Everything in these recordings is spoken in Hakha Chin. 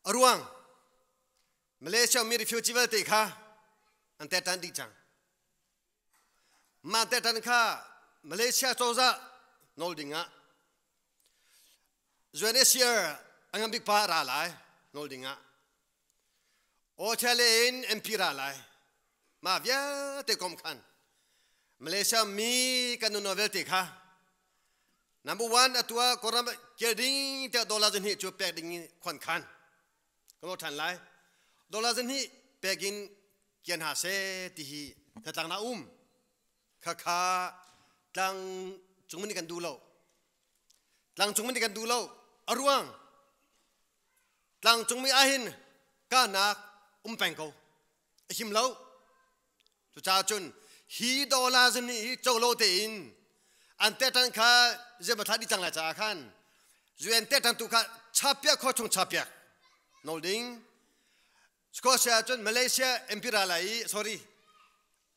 A ruang Malaysia mi refugee vialte kha an tetan dih cang. Mah tetan kha Malaysia cozah nawl ding ah UNHCR a ngan bik pa ra lai nawl ding ah Australia in MP ra lai mah vialte kom khan Malaysia mi kan nunau vialte kha number one atu ah Kawlram kir ding tiah dollar zahnih cu pek ding in khon khan kan lo ṭhan lai dollar zahnih pek in kian ha seh ti hi tlang na um khakha tlang cung nih kan duh lo tlang cung nih kan duh lo a ruang tlang cung mi ahhin kahnak um peng ko a him lo cucaah cun hi dollar zahnih hi co lo tein an tetan kha zeimaw thla dih cang lai caah khan UN tetan tu kha chapiak kho chung chapiak nawl ding Scotia cun Malaysia MP ra lai i sorry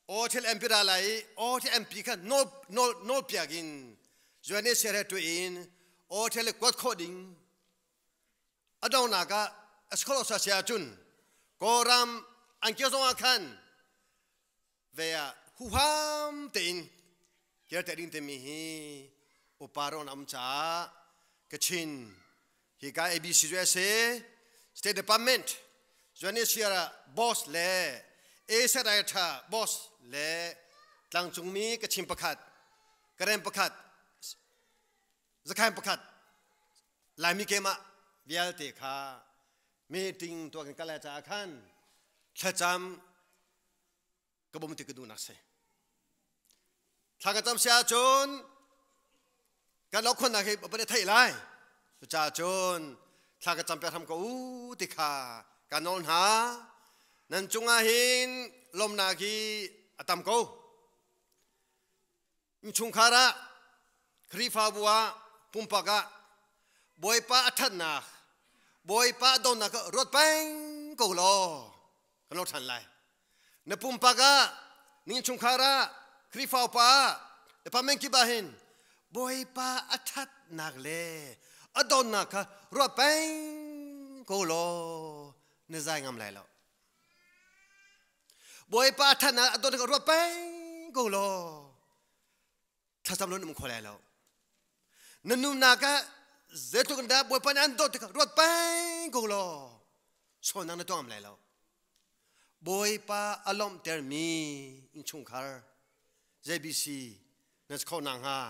Hotel MP ra lai i Hotel MP kha nawl nawl nawl piak in UNHCR he tu in Hotel kuat khawh ding a donghnak ah Scotia sia cun Kawlram an kio zong ah khan ve ah huham tein kir te ding timi hi upa ron am caah Kachin hi ka ABC USA State Department UNHCR boss le Asia Director boss le tlangcungmi Kachin pakhat Karen pakhat Zakhain pakhat Laimi kemah vialte kha meeting tuah kan kal lai caah khan thlacam ka bawm ti ka duhnak si thla ka cam si ahcun kan lokhonnak hi pa theih lai cucaah cun thla ka cam piak hram ko u ti kha ka nawl hna nan cungah hin lawmnak hi a tam ko Innchungkhar ah, Khrihfabu ah, pumpak ah Bawipa a ṭhatnak, Bawipa a donnak ah ruat peng ko law kan lo ṭhan lai. Na pumpak ah, na innchungkhar ah, Khrihfa upa ah, department kip ah hin Bawipa a ṭhatnak le a donnak kha ruat peng ko law na zai ngam lai lo. Bawipa than ah a dawt ka ruat peng ko law thlacam lo um kho lai lo na nunnak ah zeitluk in dah Bawipa nih an dawt ti kha ruat peng ko law sualnak na tuah lai lo Bawipa a lawmhtermi innchungkhar JBC na si kho na hnga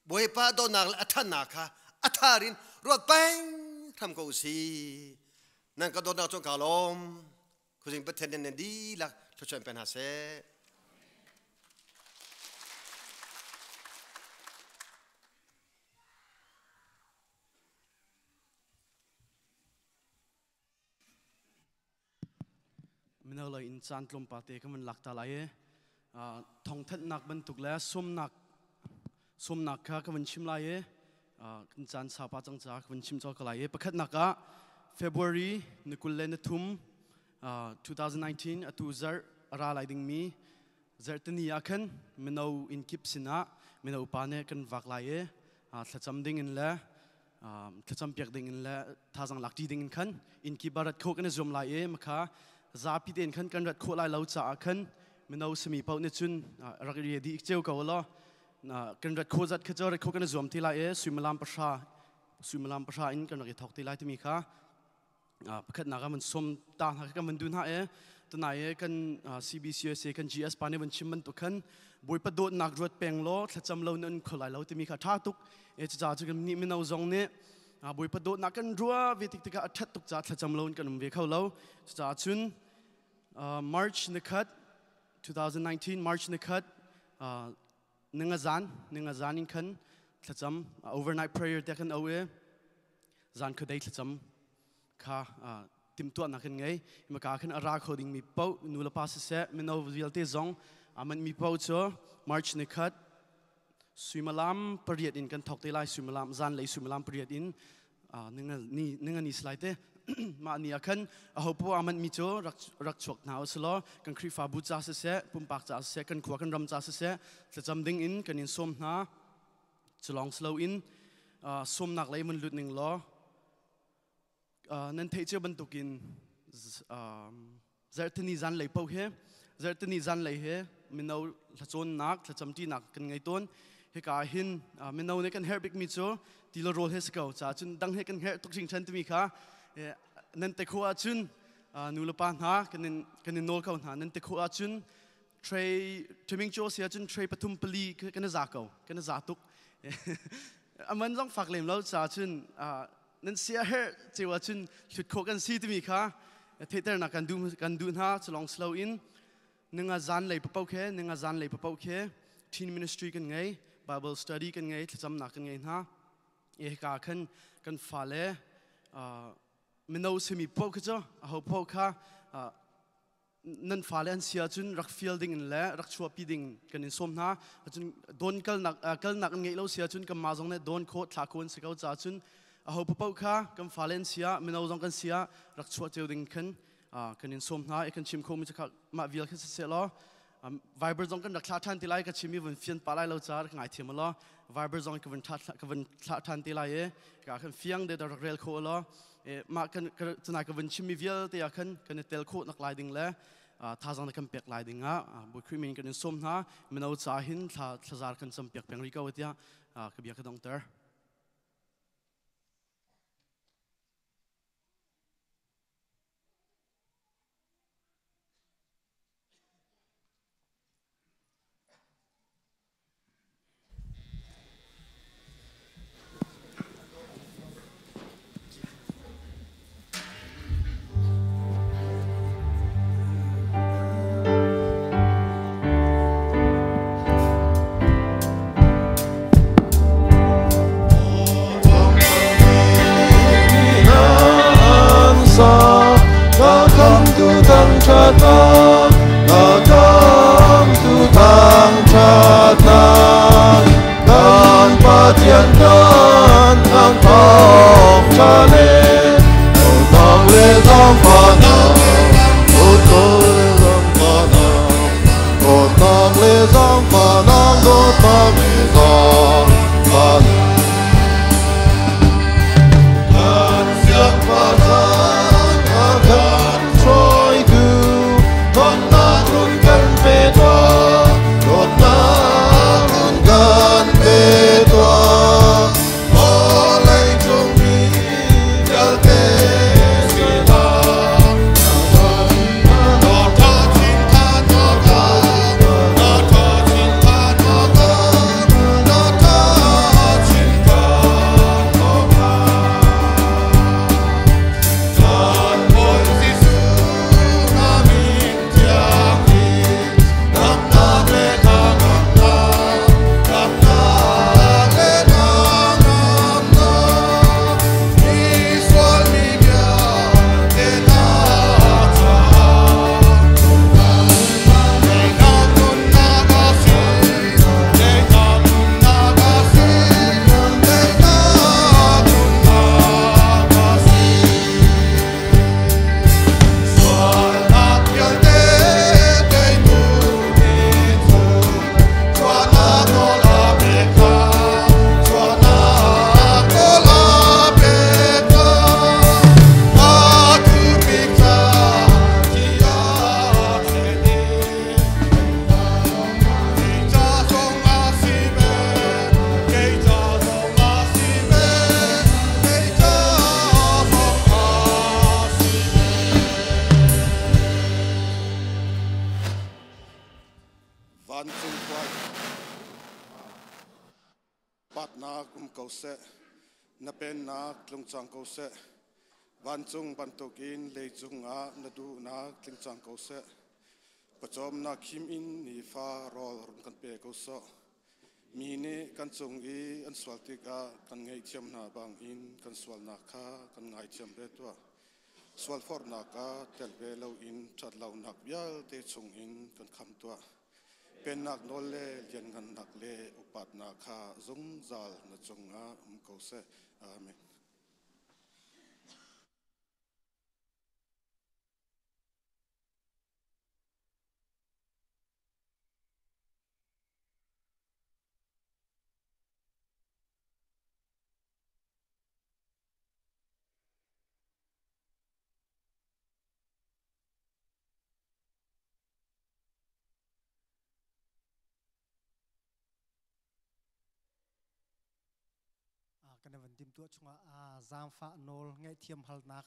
Bawipa dawtnak le a thannak kha a thar in ruat peng hram ko si nan ka dawtnak cu ka lawm Khuazing Pathian nih nan dihlak thluachuah pe hna seh. Mino lei in caan tlawmpal te kan van lak ta lai i thawngthanhnak bantuk le sawmnak sawmnak kha ka van chim lai i kan caan saupa cang caah ka van chim colh ko lai i pakhatnak ah February ni 23 2019 atu zarh a ra lai dingmi zarhtini ah khan mino inn kip sinah mino upa nih kan vak lai i thlacam ding in le thlacam piak ding in le thazang lak ṭi ding in khan inn kip ah rat khawh kan i zuam lai i makha zapi tein khan kan rat khawh lai lo caah khan mino simi paoh nih cun rak i dih cio ko law kan rat khawh zat kha cu rat khawh kan i zuam ti lai i suimilam pahra suimilam pahra in kan rak i thawk ti lai timi kha pakhatnak ah van som ta hna kan van duh hna i tunai i kan CBCUSA kan GS pa nih van chim bantuk khan Bawipa dawtnak ruat peng law thlacam lo nan kho lai lo timi kha tha tuk e cucaah cu kan nih mino zong nih Bawipa dawtnak kan ruah ve tik tikah a ṭhat tuk caah thlacam lo in kan um ve kho lo cucaah cun March nikhat 2019 March nikhat ningazan ningazan in khan thlacam overnight prayer te kan au i zan khuadei thlacam kha timhtuahnak kan ngei maka khan a ra kho ding mi paoh nu le pa siseh mino vialte zong aman mi paoh cu March ni khat suimilam pariat in kan thawk te lai suimilam zan lei suimilam pariat in ninga ni slai te mah ni ah khan aho poah aman mi cu rak rak chuak hna usulaw kan Khrihfabu ca siseh pumpak ca siseh kan khua kan ram ca siseh thlacam ding in kan in sawm hna culong silo in sawmnak lei mun lut ning law Nan theih cio bantukin zarhtini zanlei paoh hi zarhtini zanlei hi mino thlacawnnak thlacamṭinak kan ngei tawn. Hika ah hin mino nih kan herh bikmi cu ti le rawl he si ko caah cun dang he kan herh tuk hringhran timi kha nan te khawh ahcun nu le pa hna kan in nawl ko hna. Nan te khawh ahcun tray trimming cu si ahcun tray pathum pali kan i za ko, kan i za tuk. Aman zong fak lem lo caah cun nan sia herh ceu ahcun hlut khawh kan si timi kha theihternak kan duh kan duh hna. Culong silo in ninga zan lei papo khe ninga zan lei papo khe teen ministry kan ngei, Bible study kan ngei, thlacamnak kan ngei hna. E ka khan kan fale mino simi po kha cu aho po kha nan fale an si ahcun rak fial ding in le rak chuahpi ding kan in sawm hna. Cun don kalnak kalnak an ngeih lo si ahcun kanmah zong nih don khawh thla khawh an si ko caah cun aho paoh kha kan fale an si ah mino zong kan si ah rak chuah cio ding khan kan in sawm hna. I kan chim khomi cu mah vial kha siseh law Viber zong kan rak thlah ṭhan ti lai. Ka chim i vun fian pa lai lo caah rak ngaithiam law Viber zong ka vun ka vun thlah ṭhan ti lai i ka khan fiang de rak rel kho law mah kan cunai ka vun chimmi vialte ah khan kan i tel khawh nak lai ding le thazang na kan pek lai ding ah Bawi Khrih min kan in sawm hna. Mino ca hin thla thlazar kan cam piak peng ri ko tiah ka bia ka dongter. Vancung khua patnak um ko seh, na pennak tlung cang ko seh. Vancung bantukin leicung ah na duhnak tling cang ko seh. Pawcawmnak khim in nifa rawl run kan pe ko sawh. Mi nih kan cung i an sual tikah kan ngaihthiam hna bangin kan sualnak kha kan ngaithiam ve tuah. Sualforhnak ah tel ve loin ṭhatlonak vialte chungin kan kham tuah. Pennak nawl le lianngannak le upatnak kha zungzal na cungah um ko seh. Amen. Kan van timtuah chungah zaangfah nawl ngaihthiam halnak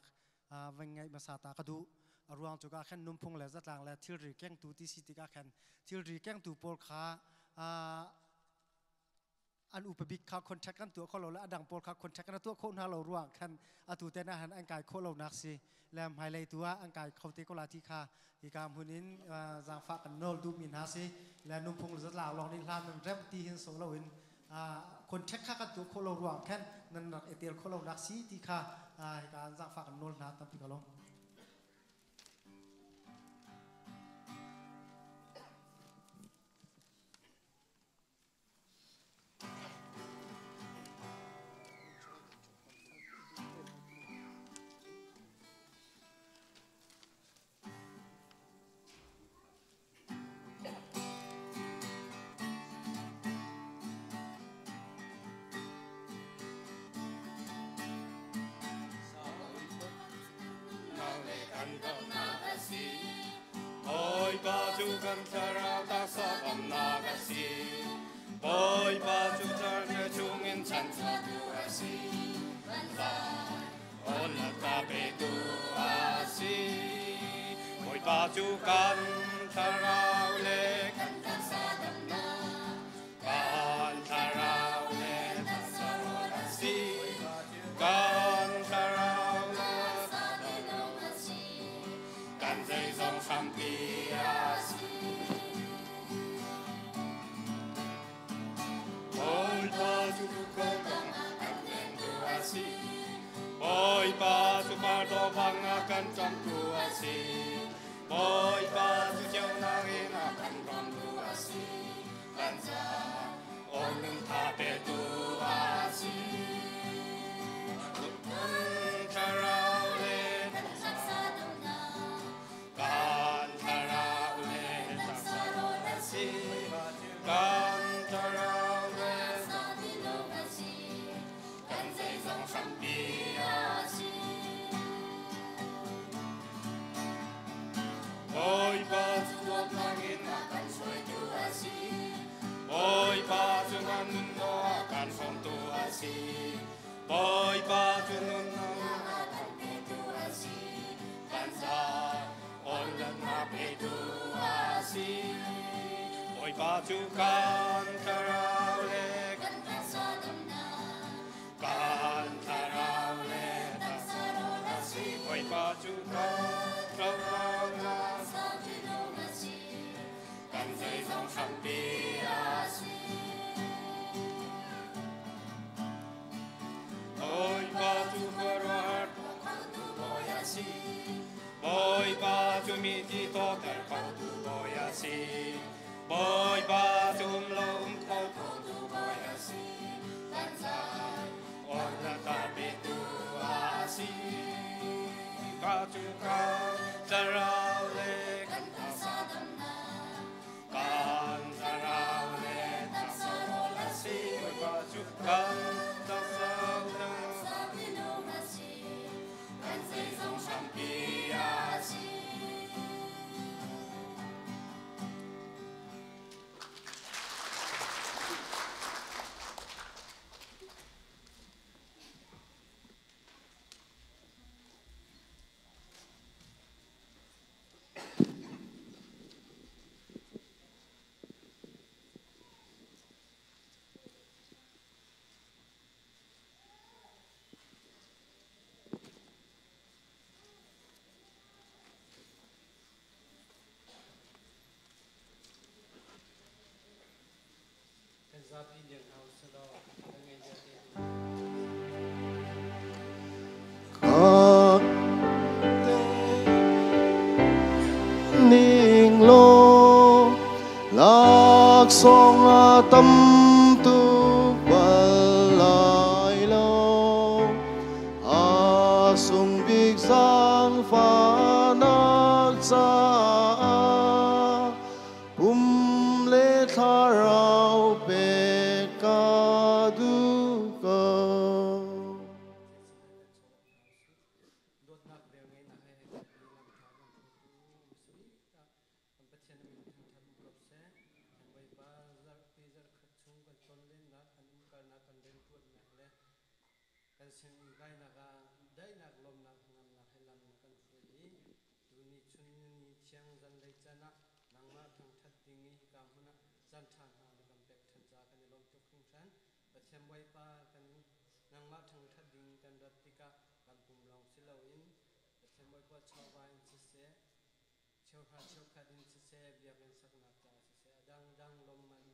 van ngaih hmasa ta ka duh. A ruang cu ka khan nunphung le zatlang le thilri kengtu ti si tikah khan thilri kengtu pawl kha an upa bik kha contact kan tuah kho lo le a dang pawl kha contact kan tuah khawh hna lo ruang khan atu te na han an kai khawh lo nak si le hmailei tu ah an kai kho te ko la ti kha hika hmun in zaangfah kan nawl duh mi hna si le nunphung zatlang lawng nih hlan nan rem ti hin so lo in contact kha kan tuah khawh lo ruang khan nan rak i tel khawh lo nak si ti kha hika zaangfah kan nawl hna tampi ka lawm. Bawipa cu kan thlarau taksa bawmhnak a si. Bawipa cu cerhte chungin chanchuahtu a si. Awnnak petu a si. Bawipa cu kan thlarau le kan taksa damnak, kan thlarau le taksa rawl a si. Kan thlarau le kan zeizong hrampi a si. Bawipa cu kawlkong kan vengtu a si. Bawipa cu pardaw bang a kan cawmtu a si. Bawipa cu ceunak in a kan bawmtu a si. Kan caah aw tha petu a si. Kan thlarau le kan thlarau le taksa rawl a si. Kan thlarau le kan zeizong hrampi a si. Bawipa cu dawtnak in a kan hruaitu a si. Bawipa cu kan nunnak a kan hrawmtu a si. Bawipa cu nunnak a kan petu a si. Kan caah awnnak petu a si. Bawipa cu kan thlarau le kan taksa damnak, kan thlarau le taksa rawl a si. Bawipa cu kan thlarau le kan zeizong hrampi a si. Bawipa cu khuaruahhar khotu bawi a si. Bawipa cu mi ti tawter khotu bawi a si. Bawipa cu um lo um kho khotu bawi a si. Kan caah awnnak a petu a si. Ka cu kan thlarau le kan taksa damnak, kan thlarau le taksa rawl a si. Bawipa cu kan taksa kan zeizong hrampi a si. Kan zapi liang hau selaw kan ngei vialte. Ning law laksawng a tam tuk bal lai lo, a sung bik zaangfahnak caah pum le thlarau pek ka duh ko. Dawtnak vel ngeihnak he hei lam tha kan hruaitu si kan Pathian min thangṭhat um ko seh. Kan Bawipa zarhpi zarhkhat chung kan tlonlennak, kan umkalnak, kan rianṭuannak le Kan sianginn kainak ah daihnak lawmhnak hnangamnak he lam na kan hruai i tuni chun ni thiang zanlei caan ah nangmah thangṭhat ding i hika hmun ah caanṭha hna na kan pek ṭhan caah kan i lawm tuk hringhran. Pathian Bawipa kan nangmah thangṭhat ding kan rat tikah kan pum lawng si loin Pathian Bawipa chawva in siseh, cheuhra cheukhat in siseh, biakinn saknak caah siseh, a dangdang lawmman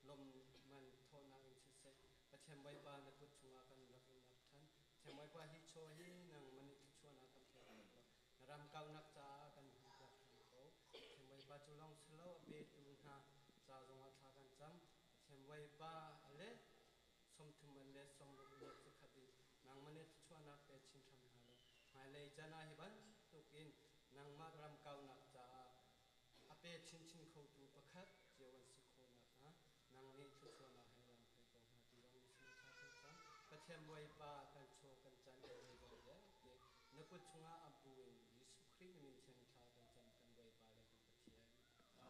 lawmman thawhnak in siseh, Pathian Bawipa na kut chungah kan rak in ap ṭhan. Pathian Bawipa hi chaw hi nangmah nih thluachuahnak kan pek lo. Na ram kaunak caah kan hman piak hram ko. Pathian Bawipa cu lawng si lo a petu hna ca zongah thla kan cam. Pathian Bawipa a let 30 a let 60 let zakhat in nangmah nih thluachuahnak pe chin hram hna law hmailei caan ah hi bantukin nangmah ram kaunak caah a pe chinchin khotu pakhat cio an si khawh nakhnga nang nih thluachuahnak he lam hruai ko hna ti zong na sinah thla kan cam. Pathian Bawipa kan chaw kan caan kan zeizong vialte na kut chungah a bu in Jesuh Khrih na min thiang thla kan cam kan Bawipa le kan Pathian.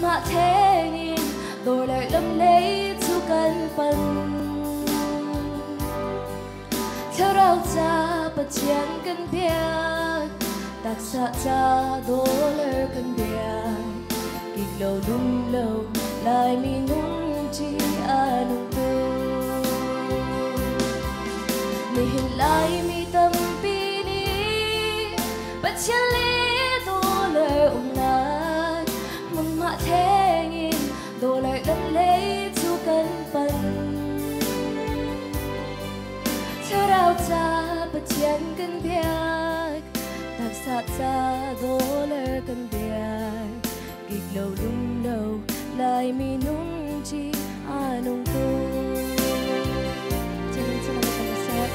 Amen. Mah theng in dollar lam lei cu kan pan. Thlarau ca Pathian kan biak, taksa ca dollar kan biak. Kik lo lum lo Laimi nung ṭi a nung tuk. Nihin Laimi tampi nih Pathian le dollar umnak hmunhma theng in dollar lam lei cu kan pan. Thlarau ca Pathian kan biak, taksa ca dollar kan biak. Kik lo lum lo Laimi nung ṭi a nung tuk. Chin chin kan sek.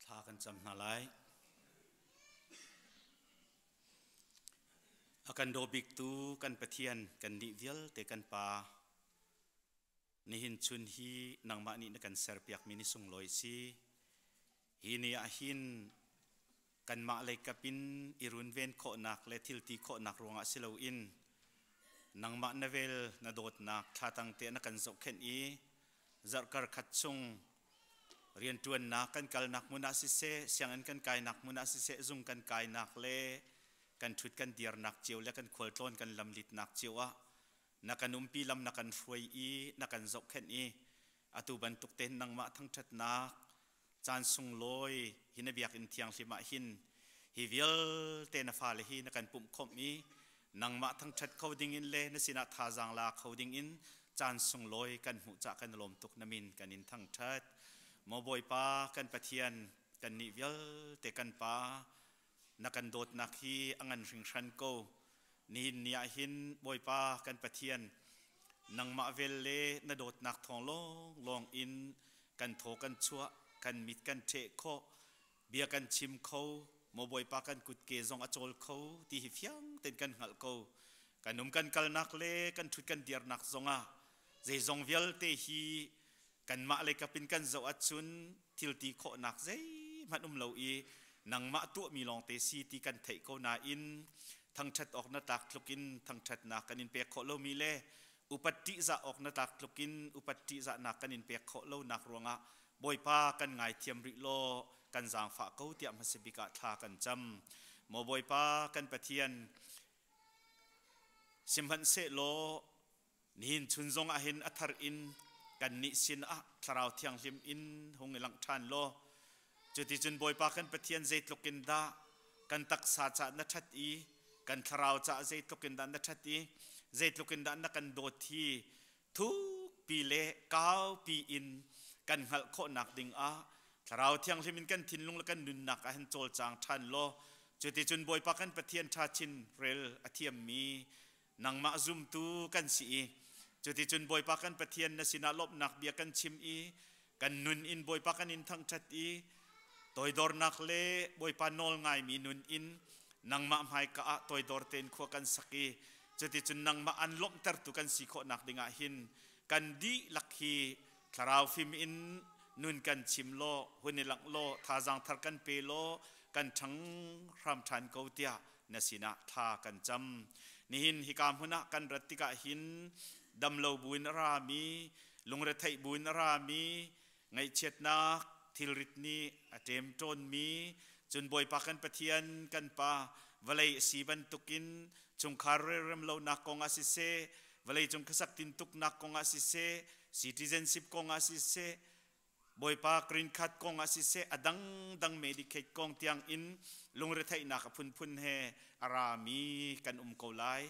Thla kan cam hna lai. A kan daw biktu kan Pathian kan nih vialte kan Pa nihin chun hi nangmah nih na kan serpiakmi ni sunglawi si. Hi ni ah hin kanmah lei kap in i runven khawhnak le thilti khawhnak ruangah si loin nangmah na vel na dawtnak thlatang te na kan zohkhenh i zarhkar khat chung rianṭuannak kan kalnak hmun ah siseh sianginn kan kainak hmun ah siseh zung kan kainak le kan ṭhut kan dirnak cio le kan khualtlawn kan lamlitnak cio ah na kan umpi lam na kan hruai i na kan zohkhenh i atu bantuk tein nangmah thangṭhatnak caan sunglawi hi na biakinn thianghlim ah hin hi vialte na fale hi na kan pumh khawmh i nangmah thangṭhat kho dingin le na sinah thazaang la kho dingin caan sunglawi kan hmuh cah kan lawm tuk na min kan in thangṭhat. Maw Bawipa kan Pathian kannih vialte kan Pa na kan dawtnak hi a ngan hringhran ko. Nihin ni ah hin Bawipa kan Pathian nangmah vel le na dawtnak thawng lawnglawng in kan thaw kan chuah kan mit kan ṭheh khawh bia kan chim kho maw Bawipa kan kutke zong a cawl kho ti hi fiang tein kan hngalh ko. Kan um kan kalnak le kan ṭhut kan dirnak zongah zeizong vialte hi kanmah lei kap in kan zoh ahcun thil ti khawhnak zeihmanh um lo i nangmah tuahmi lawngte si ti kan theih ko nain thangṭhat awk na tlak tluk in thangṭhatnak kan in pek khawh lomi le upat ṭihzah awk na tlak tluk in upat ṭihzahnak kan in pek khawh lonak ruangah Bawipa kan ngaithiam rih law kan zaangfah ko tiah hmasa bik ah thla kan cam. Maw Bawipa kan Pathian, sihmanhsehlaw Nihin chun zong ah hin a thar in kannih sin ah Thlarau Thianghlim in hung i langh ṭhan law cuticun Bawipa kan Pathian zeitluk in dah kan taksa caah na ṭhat i kan thlarau caah zeitluk in dah na ṭhat i zeitluk in dah na kan dawt hi thukpi le kaupi in kan hngalh khawhnak ding ah Thlarau Thianghlim in kan thinlung le kan nunnak ah hin cawlcang ṭhan law cuticun Bawipa kan Pathian ṭha chin rel a thiammi nangmah zumtu kan si i cuticun Bawipa kan Pathian na sinah lawmhnak bia kan chim i kan nun in Bawipa kan in thangṭhat i toidornak le Bawipa nawl ngaimi nun in nangmah hmaika ah toidor tein khua kan sak i cuticun nangmah an lawmhtertu kan si khawhnak dingah hin kan dihlak hi thlarau fim in nun kan chim law hun i langh law thazaang thar kan pe law kan ṭhang hram ṭhan ko tiah na sinah thla kan cam. Nihin hika hmun ah kan rat tikah hin damlo buin a rami, lungretheih buin a rami, ngaihchiatnak thilrit nih a ṭemṭawnmi, cun Bawipa kan Pathian kan Pa vawlei a si bantukin chungkhar relrem lonak kong ah siseh, vawleicung khuasak tintuknak kong ah siseh, citizenship kong ah siseh, Bawipa green card kong ah siseh a dangdang Medicaid kong tiang in lungretheihnak a phunphun he a rami kan um ko lai.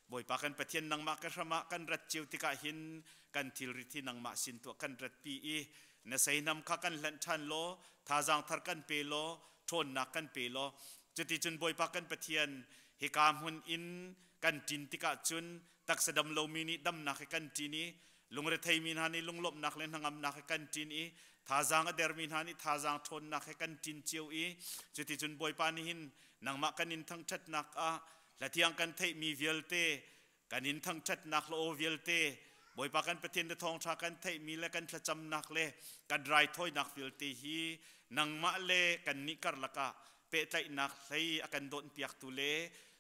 Bawipa kan Pathian nangmah ka hram ah kan rat cio tikah hin kan thilrit hi nangmah sin tuah kan ratpi i na seihnam kha kan hlanh ṭhan law thazaang thar kan pe law ṭhawnnak kan pe law cuticun Bawipa kan Pathian hika hmun in kan ṭin tikah cun taksa dam lomi nih damnak he kan ṭin i lungretheimi hna nih lunglawmhnak le hnangamnak he kan ṭin i thazaang a dermi hna nih thazaang ṭhawnnak he kan ṭin cio i cuticun Bawipa nih hin nangmah kan in thangṭhatnak ah hlathiang kan theihmi vialte kan in thangṭhatnak le aw vialte Bawipa kan Pathian na thawngṭha kan theihmi le kan thlacamnak le kan raithawinak vialte hi nangmah le kannih karlak ah pehtlaihnak hlei a kan dawnhpiaktu le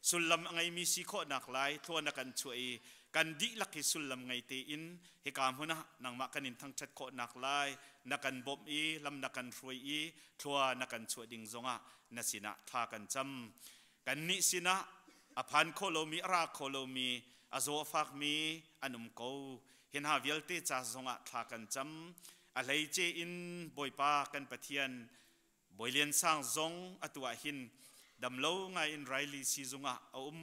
sullam a ngeimi si khawhnak lai thluan a kan chuah i kan dihlak hi sullam ngei tein hika hmun ah nangmah kan in thangṭhat khawhnak lai na kan bawmh i lam na kan hruai i thlua na kan chuah ding zongah na sinah thla kan cam. Kannih sinah a phan kho lomi a ra kho lomi a zaw a fakmi an um ko. Hi hna vialte ca zongah thla kan cam. A hleice in Bawipa kan Pathian Bawi Lian Sang zong atu ah hin damlo ngai in Riley siizung ah a um.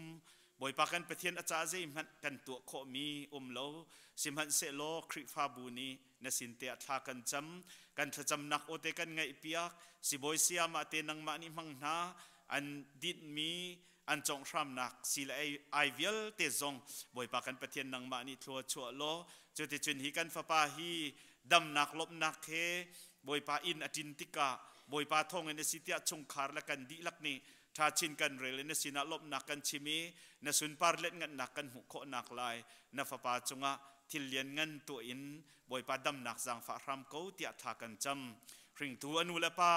Bawipa kan Pathian a ca zeihmanh kan tuah khawhmi um lo. Sihmanhsehlaw Khrihfabu nih na sin te ah thla kan cam. Kan thlacamnak aw te kan ngaihpiak. Sibawi sayamah te nangmah nih hmang hna. An dinhmi an conghhramnak si le ai vialte zong Bawipa kan Pathian nangmah nih thlua chuah law cuticun hi kan fapa hi damnak lawmhnak he Bawipa inn a ṭin tikah Bawipa thawngin a si tiah chungkhar le kan dihlak nih ṭha chin kan rel i na sinah lawmhnak kan chim i na sunpar letngannak kan hmuh khawhnak lai na fapa cungah thil lianngan tuah in Bawipa damnak zaangfah hram ko tiah thla kan cam. Hringtu a nu le pa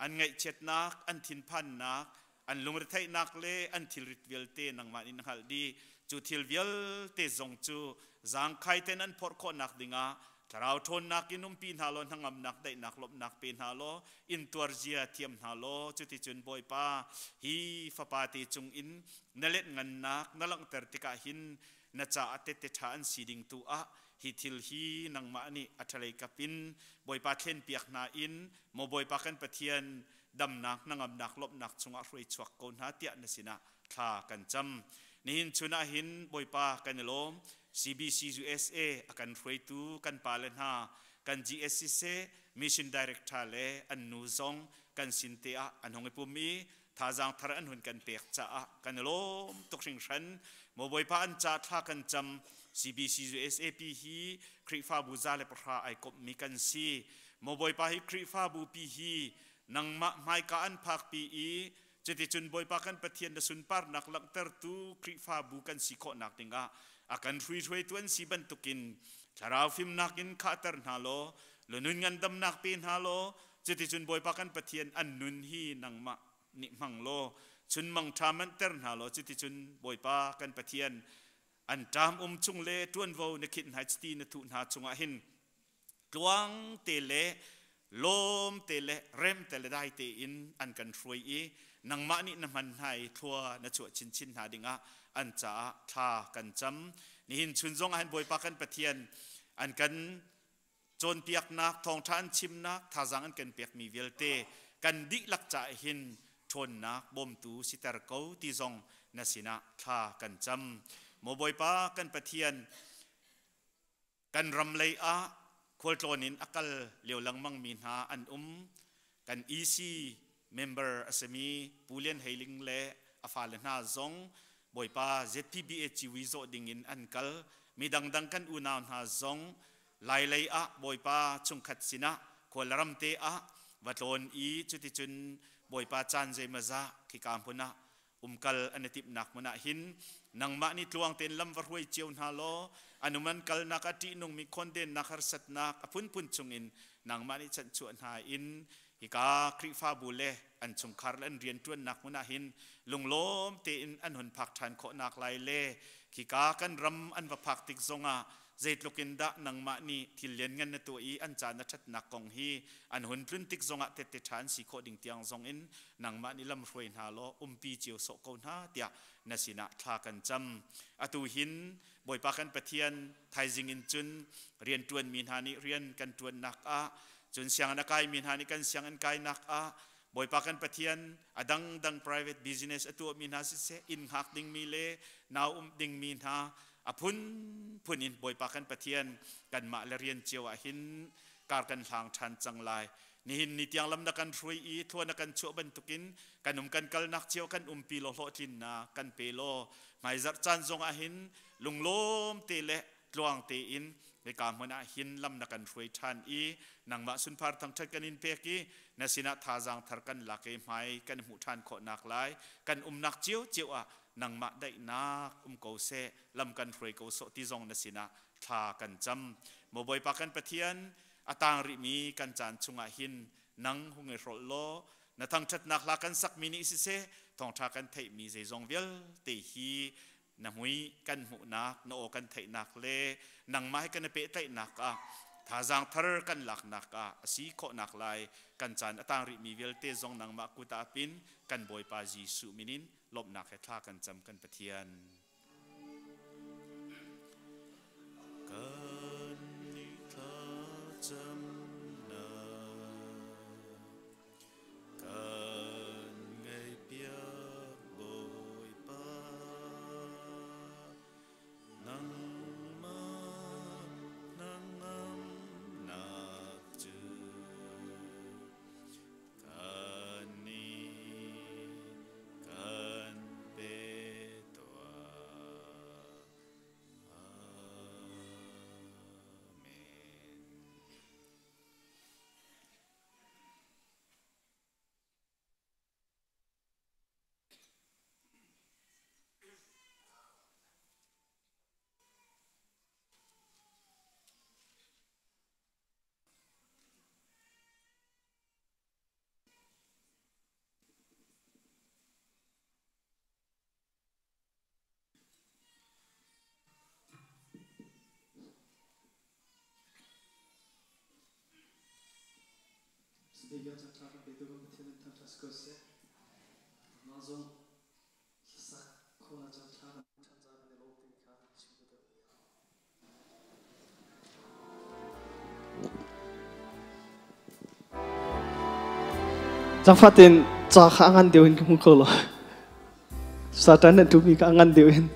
an ngaihchiatnak, an thinphannak, an lungretheihnak le an thilrit vialte nangmah nih na hngalh dih. Cu thil vialte zong cu zaangkhai ten an phorh khawhnak dingah thlarau ṭhawnnak in umpi hna law hnangamnak daihnak lawmhnak pe hna law intuar zia thiam hna law cuticun Bawipa hi fapa te cung in na let ngannak na langhter tikah hin na caah tette ṭha an si ding tu ah hi thil hi nangmah nih a ṭhalei kap in Bawipa thlenpiak hna in maw Bawipa kan Pathian damnak hnangamnak lawmhnak chungah hruai chuak ko hna tiah na sinah thla kan cam. Nihin chun ah hin Bawipa kan i lawm. CBC USA a kan hruaitu kan pale hna kan GSC Mission Director le an nu zong kan sin te ah an hung i pum i thazaang thar an hun kan pek caah kan i lawm tuk hringhran. Maw Bawipa an ca thla kan cam. CBC USAP hi Khrihfabu 110 ai komhmi kan si. Maw Bawipa hi Khrihfabu pi hi nangmah hmaika an phakpi i cuticun Bawipa kan Pathian na sunparnak langhtertu Khrihfabu kan si khawhnak dingah a kan hruihruaitu an si bantukin thlarau fimnak in khahter hna law lunun ngandamnak pe hna law cuticun Bawipa kan Pathian an nun hi nangmah nih hmang law chunmang ṭha manhter hna law cuticun Bawipa kan Pathian an ṭam um chung le ṭuanvo na khinh hna chiti na thuh hna chungah hin tluang te le lawm te le rem te le dai tein an kan hruai i nangmah nih na hman hna i thlua na chuah chinchin hna dingah an caah thla kan cam. Nihin chun zong ah hin Bawipa kan Pathian an kan cawnpiaknak thawngṭha an chimnak thazaang an kan pekmi vialte kan dihlak caah hin ṭhawnnak bawmtu siter ko ti zong na sinah thla kan cam. Maw Bawipa kan Pathian kan ram lei ah khualtlawn in a kal lio lengmang mi hna an um. Kan EC member a simi Pu Lian Heiling le a fale hna zong Bawipa ZPBA ciwi zawh ding in an kal. Mi dangdang kan unau hna zong Lailei ah Bawipa chungkhat sinah khualram te ah va tlawn i cuticun Bawipa caan zeimazah khika hmun ah umkal an i timhnak hmun ah hin nangmah nih tluang tein lam va hruai cio hna law an um an kalnak ah ṭihnungmi khawndennak harsatnak a phunphun chungin nangmah nih chanhchuah hna in hika Khrihfabu le an chungkhar le an rianṭuannak hmun ah hin lunglawm tein an hun phak ṭhan khawhnak lai le khika kan ram an va phak tik zongah zeitluk in dah nangmah nih thil lianngan na tuah i an ca na ṭhatnak kong hi an hun tlun tik zongah tette ṭha an si khawh ding tiang zong in nangmah nih lamhruai hna law umpi cio sawh ko hna tiah na sinah thla kan cam. Atu hin Bawipa kan Pathian, thaizing in cun rianṭuanmi hna nih rian kan ṭuannak ah Cun sianginn a kaimi hna nih kan sianginn kainak ah Bawipa kan Pathian, a dangdang private business a tuahmi hna siseh, inn hngak dingmi le nau um dingmi hna a phunphun in Bawipa kan Pathian, kanmah le rian cio ah hin kar kan hlang ṭhan cang lai. Nihin ni tiang lam na kan hruai i thlua na kan chuah bantukin kan um kan kalnak cio kan umpi law hlawhtlinnak kan pe law hmaizarh caan zong ah hin lunglawm te le tluang tein hika hmun ah hin lam na kan hruai ṭhan i nangmah sunpar thangṭhat kan in pek i na sinah thazaang thar kan lak i hmai kan hmuh ṭhan khawhnak lai kan umnak ciocio ah nangmah daihnak um ko seh, lam kan hruai ko sawh ti zong na sinah thla kan cam. Maw Bawipa kan Pathian, a tang rihmi kan caan chungah hin nang hung i hrolh law na thangṭhatnak hla kan sakmi nih siseh, thawngṭha kan theihmi zeizong vialte hi na mui kan hmuhnak, na aw kan theihnak le nangmah he kan i pehtlaihnak ah thazaang thar kan laknak ah a si khawhnak lai kan caan a tang rihmi vialte zong nangmah kut ah pin kan Bawipa Jesuh min in lawmhnak he thla kan cam kan Pathian. Kan nih thlacamnak Kan ngaihpiak Bawipa, nangmah hnangamnak cu kan nih kan pe tuah. Amen. Speaker chan tha kan petu kan Pathian in thangthat si ko seh. Mah zong hlasak khawhnak chan tha kan than ca kan i lawm timi kha chim ka duh. Zaangfah tein ca kha a ngan deuh in ka hmu kho lo. Satan na tumi kha a ngan deuh in.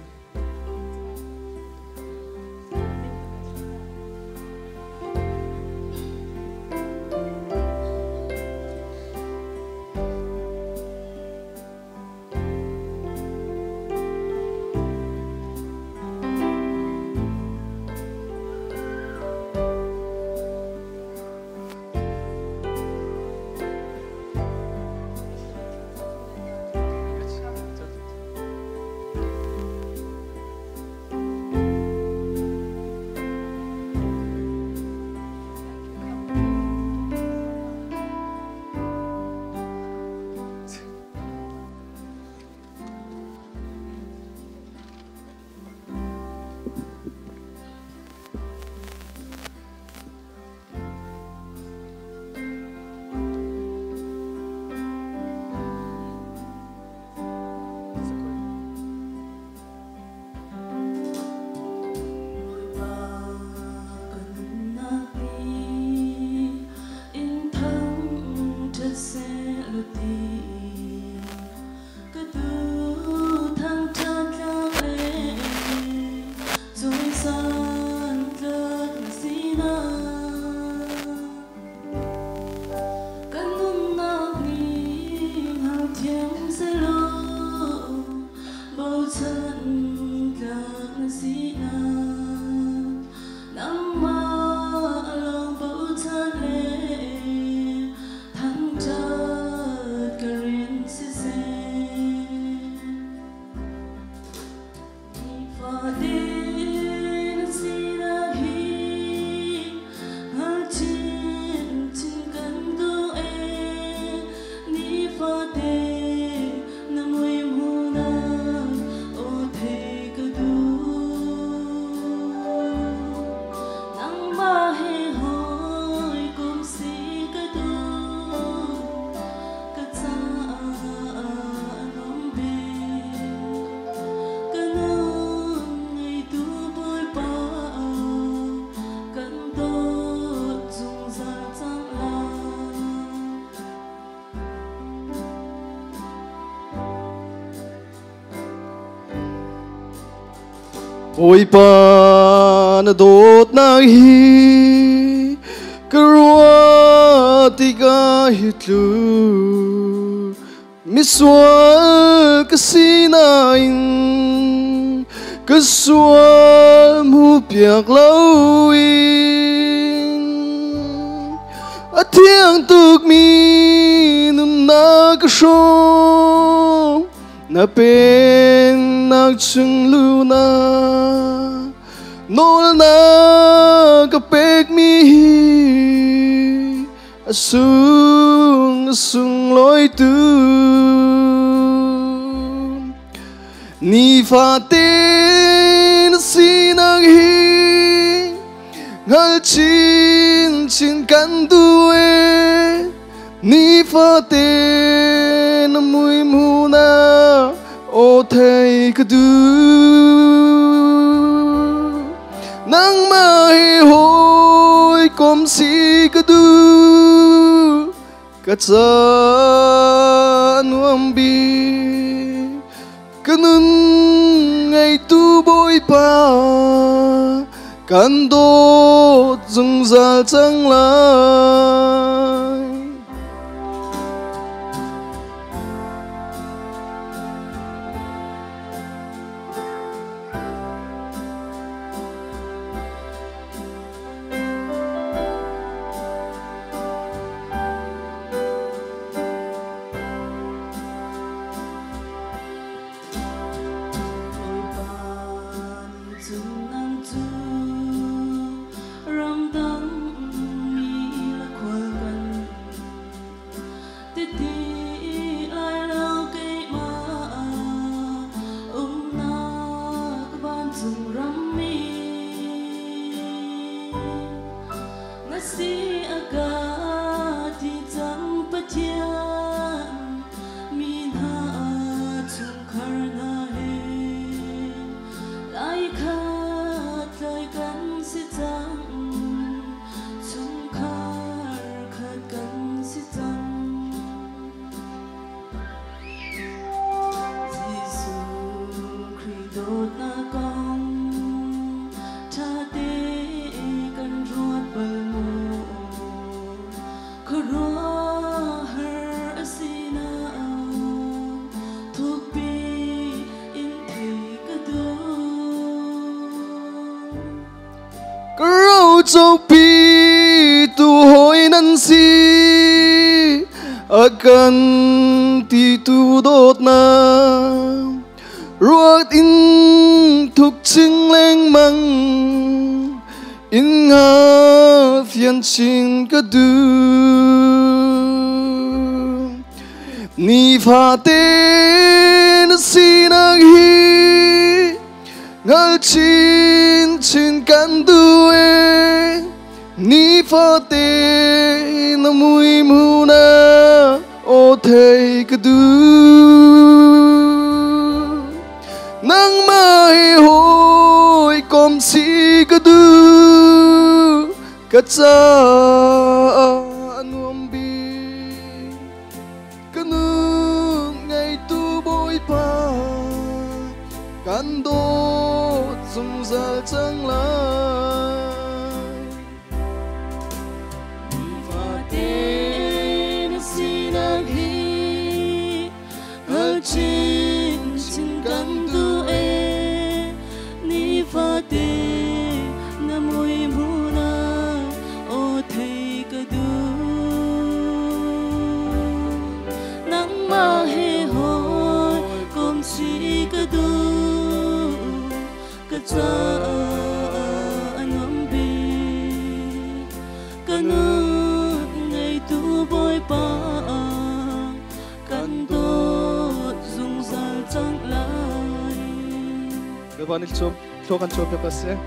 Bawipa na dawtnak hi ka ruah tikah hi tluk misual ka si nain ka sual hmu piak loin a thiang tukmi nunnak ka hrawm na pennak chung luna nawl na ka pekmi hi a sung a sunglawi tu nifate na sinak hi hngal chinchin kan duh e nifate na mui hmu na aw thei ka duh nangmah hi hawikom si ka duh ka ca nuam bik ka nun ngeitu Bawipa kan dawt zungzal cang lai. Rocopi tu hoi nan si a kan ti tu dawtnak ruat in thuk ching lengmang in nga fian chin ka du nifate na sinak hi ngal chin chin kan du e nifate na mui mu na o thei ka du nangmah hi hawikom si ka du ka ca nuam bik ka nun ngeitu Bawipa kan dawt zungzal cang lai nifate na sinak hi hngal chinchin kan duh e nifate na mui hmu na aw thei ka duh nangmah he hawikom si ka duh ka caah a nuam bik ka nun ngeitu Bawipa kan dawt zungzal cang lai. Bawipa nih thlua kan chuah piak seh.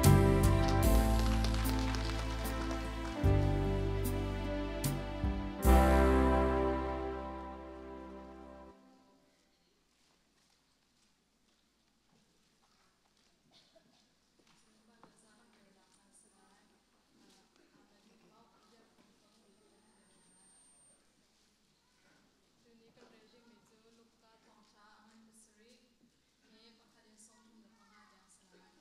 Tuni kan rel dingmi cu Luka thawngṭha a ngan pasarih he pakhat in 35 tiang a si lai.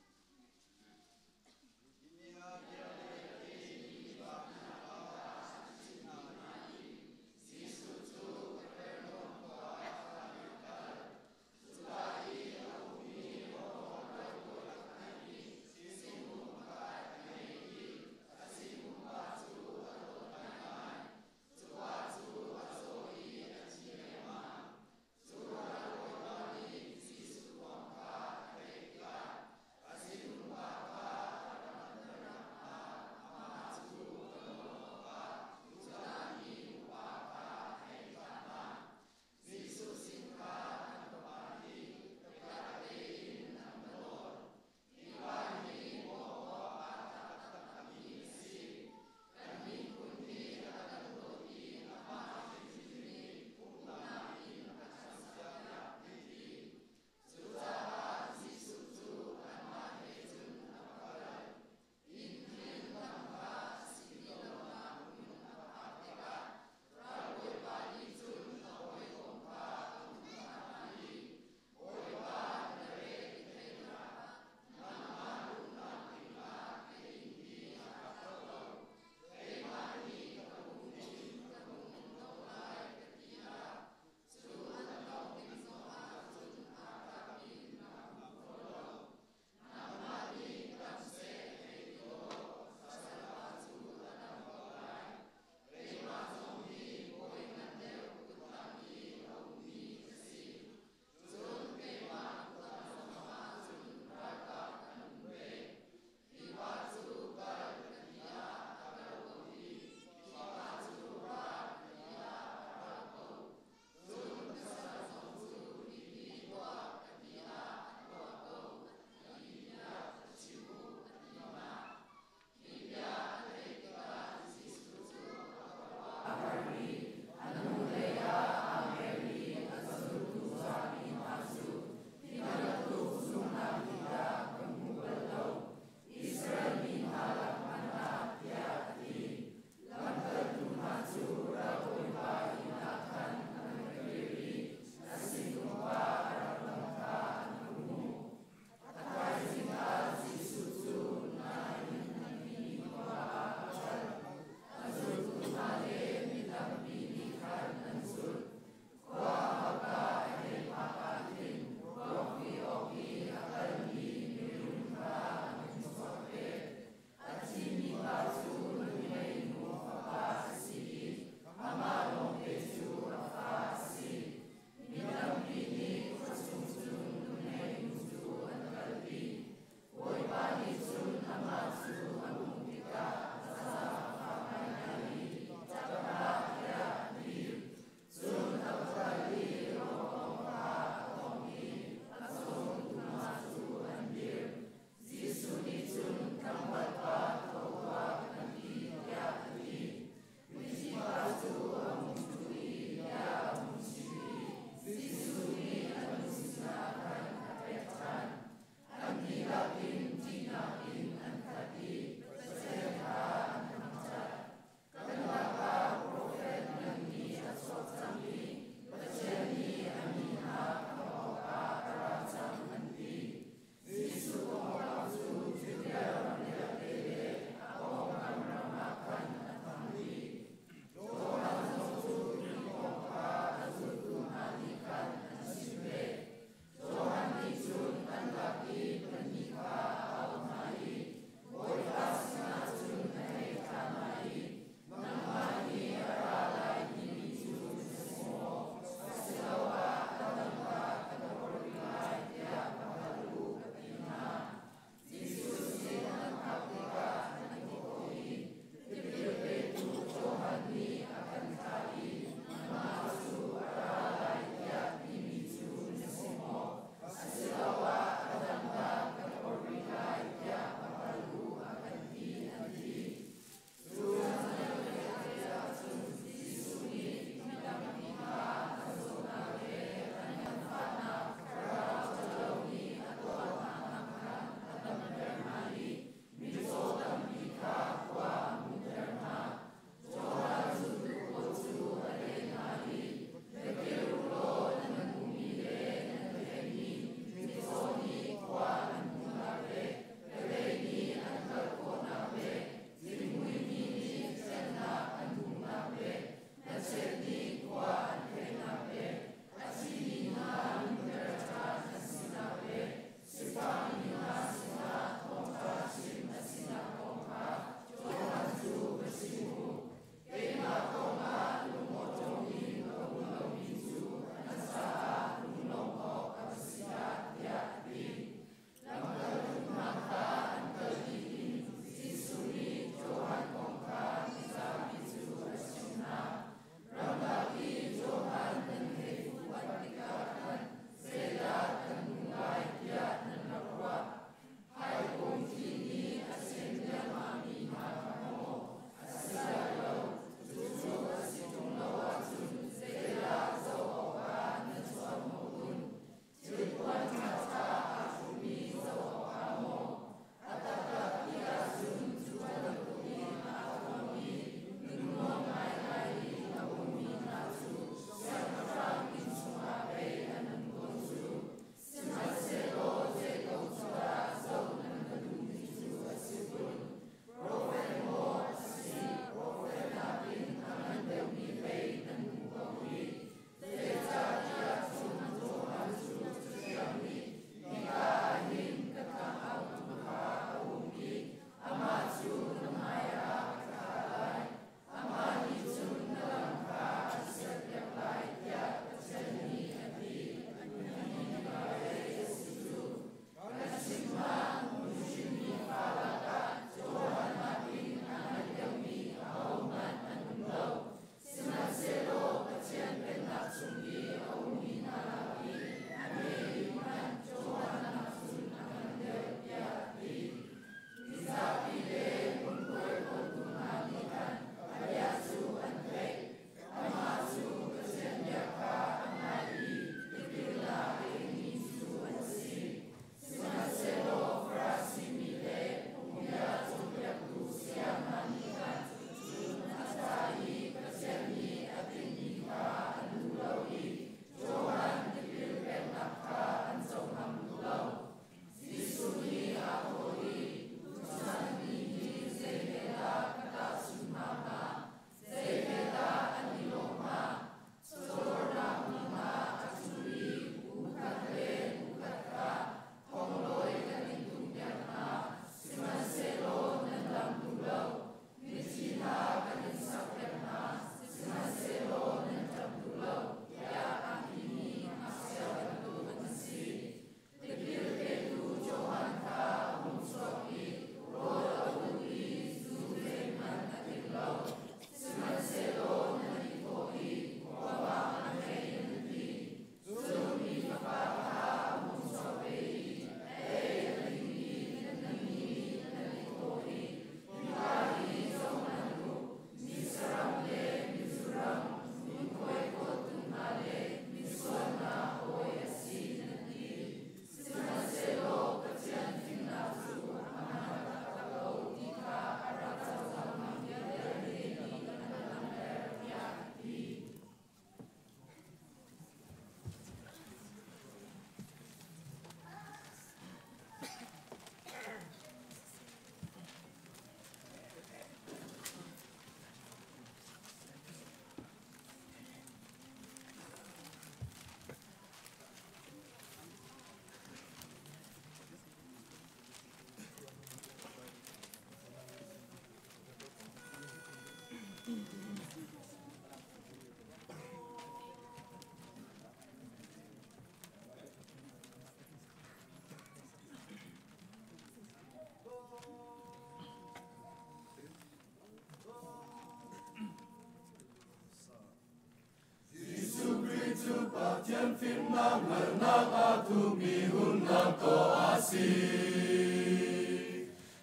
Pathian fimnak hngalhnak a thukmi hunnak tawh a si.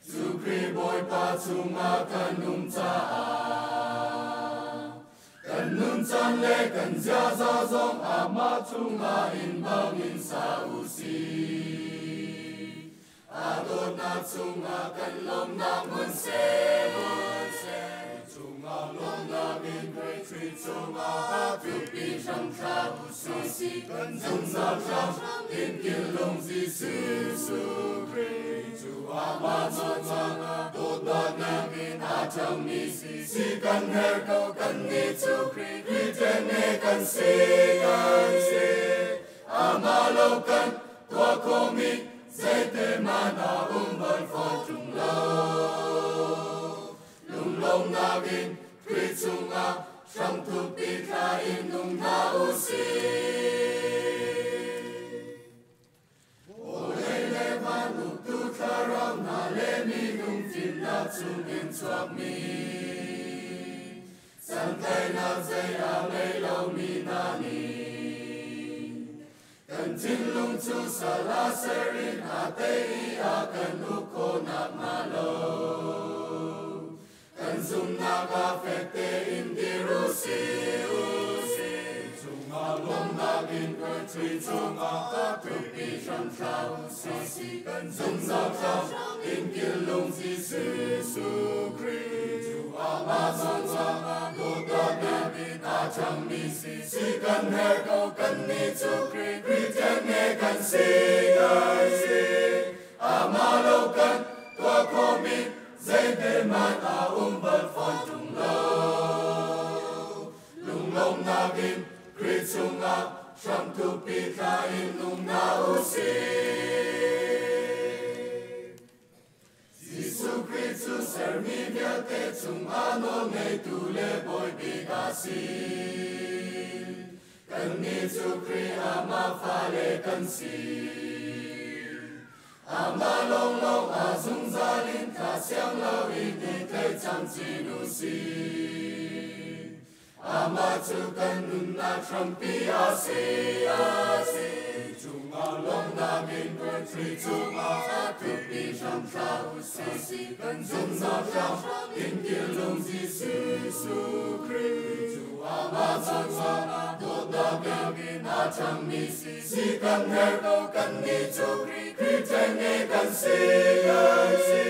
Cu Khrih Bawipa chungah kan um caah kan nuncan le kan ziaza zong amah chungah inn bangin sa u sih. A dawtnak chungah kan lawmhnak hmun seh, hmun seh. Chungah lawmhnak in Khrih chungah a thupi hramthla u sih. Kan zungzal hram in killung Jesuh Khrih cu amah chungah dawtnak in a ṭhangmi si kan herh ko kannih cu Khrih ṭengnge kan si kan si. Amah lo kan tuah khomi zeite hmanh a um bal fawn ṭung lo. Lunglawmhnak in Khrih chungah hramthukpi thla in nung hna u sih. Vawlei le van uktu thlarau hna le minung fimnak chungin chuakmi santlaihnak zei a ngei lomi hna nih kan thinlung cu sal ah ser in a tei i a kan uk khawh nakhnga lo kan zumhnak ah fek tein dir u sih u sih. Chungah lawmhnak in Khrih chungah a thupi hramthla u sih kan zumhnak hram in killung Jesuh Khrih cu amah chungah dawtnak in a ṭhangmi si kan herh ko kannih cu Khrih Khrih ṭengnge kan si kan si. Amah lo kan tuah khawhmi zeite hmanh a um bal fawn ṭung lo. Lunglawmhnak in Khrih chungah hramthukpi thla in nung hna u sih. Jesuh Khrih cu sermi vialte cungah nawlngeitu le bawi bik a si. Kannih cu Khrih amah fale kan si. Amah lawnglawng a zungzal in thla siang loin i thei camcin u sih. Amah cu kan nunnak hrampi a si, a si. Chungah lawmhnak in Khrih chungah a thukmi hramthla u sih. Kan zumhnak hram in killung Jesuh Khrih cu amah chungah dawtnak in a ṭhangmi si kan herh ko kannih cu Khrih ṭengnge kan si kan si.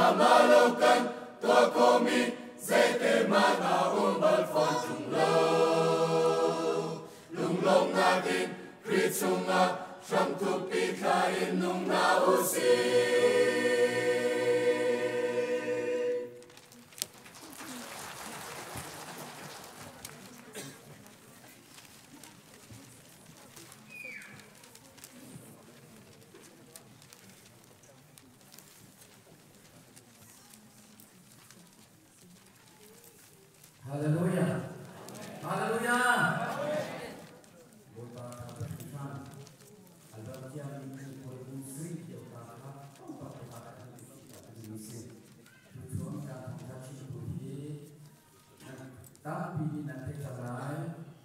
Amah lo kan tuah khawhmi zeite hmanh a um bal fawn ṭung lo. Lunglawmhnak in Khrih chungah hramthukpi thla in nung hna u sih. Hallelujah. Hallelujah. Bawipa tha ka hringhran. A luan ciami kum kawl kum sui lio ta kha pumpak te pa kan ti ta timi si. Tuchun kan thawngtha chimtu hi tampi nih nan theih cang lai.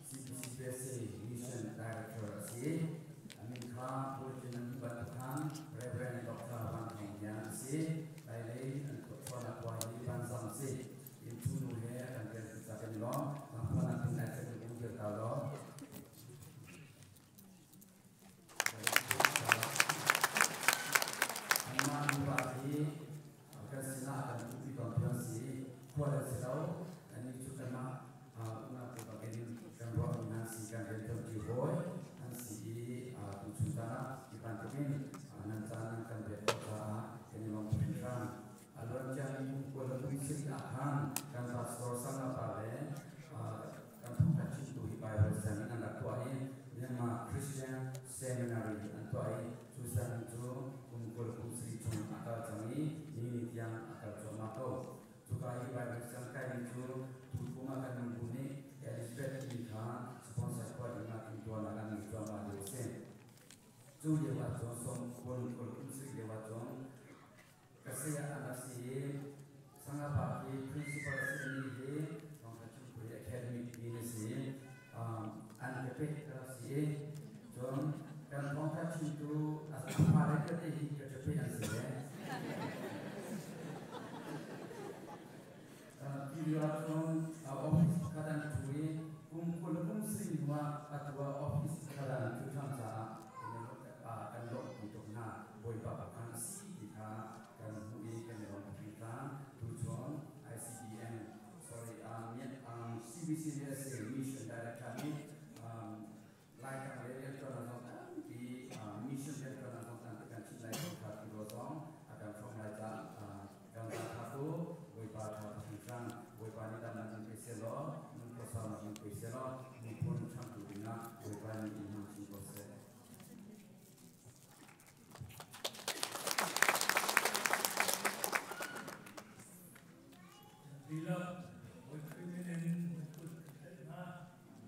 CBCUSA Mission Director a si. A min kha Bulletin nan hmuh bantuk khan Reverend Dr. Van Thawng Lian a si. Lailei an khuachuahnak khua hi Vanzang a si. Innchung nu he kan rian tu ca kan i lawm. Zangphuan ah nai kan um dir ta law. Anmah nupa hi kan sinah kan umpi tawn tu an si. Khual an si lo. Annih cu kanmah unau tu bangin kan ruahmi hna si kan rian ṭuanṭi hawi an si i tuchun caan ah hi bantukin nan caan nan kan pek khawh caah kan i lawm tuk hringhran. A luan ciami kum kul le kum sik ah khan kan pastor Sangapa le kan thawngtha chimtu hi Bible sianginn an rak tuah i Myanmar Christian Seminary an tuah i cu sianginn cu kum 20 kum sarih chung a kal cang i ni ni tiang a kal cuahmah ko. Cuka i Bible siang kaimi cu tu kum ah kan nungbu nih Elizabeth timi kha sponsor tuah ding ah timhtuahnak an ngei cuahmah lio a si. Cu lio ah cun sawm kul kul kum sarih lio ah cun Ka saya an rak si i Sangapa hi principal a simi hi Thawngtha Chimtu hi academic dean a si. An ka pek ka rak si. si i cun kan thawngtha chimtu a fale vialte hi ka ṭapi an si ve. Ti lio ahcun office pakhat an ṭhu i kum 20 le kum sarih hnu ah atu ah office pakhat ah an ṭhu ṭhan caah kan lawmhpi tuk hna. Bawipa pakhat a si ti kha kan hmuh i kan i lawm hringhran. Tuchun ICBM sorry CBCUSA Mission Director nih Laitlang le rianṭuannak zong tampi mission rianṭuannak zong tampi kan chim lai kha ti zong a kan hrawm lai caah kan tha tu Bawipa tha tu hringhran. Bawipa nih damnak in pe sehlaw nun khuasaunak in pe sehlaw miphun ṭhangtu dingah Bawipa nih in hmang chin ko seh. Dihlak Bawi Khrih min in nan kut kan tlaih hna.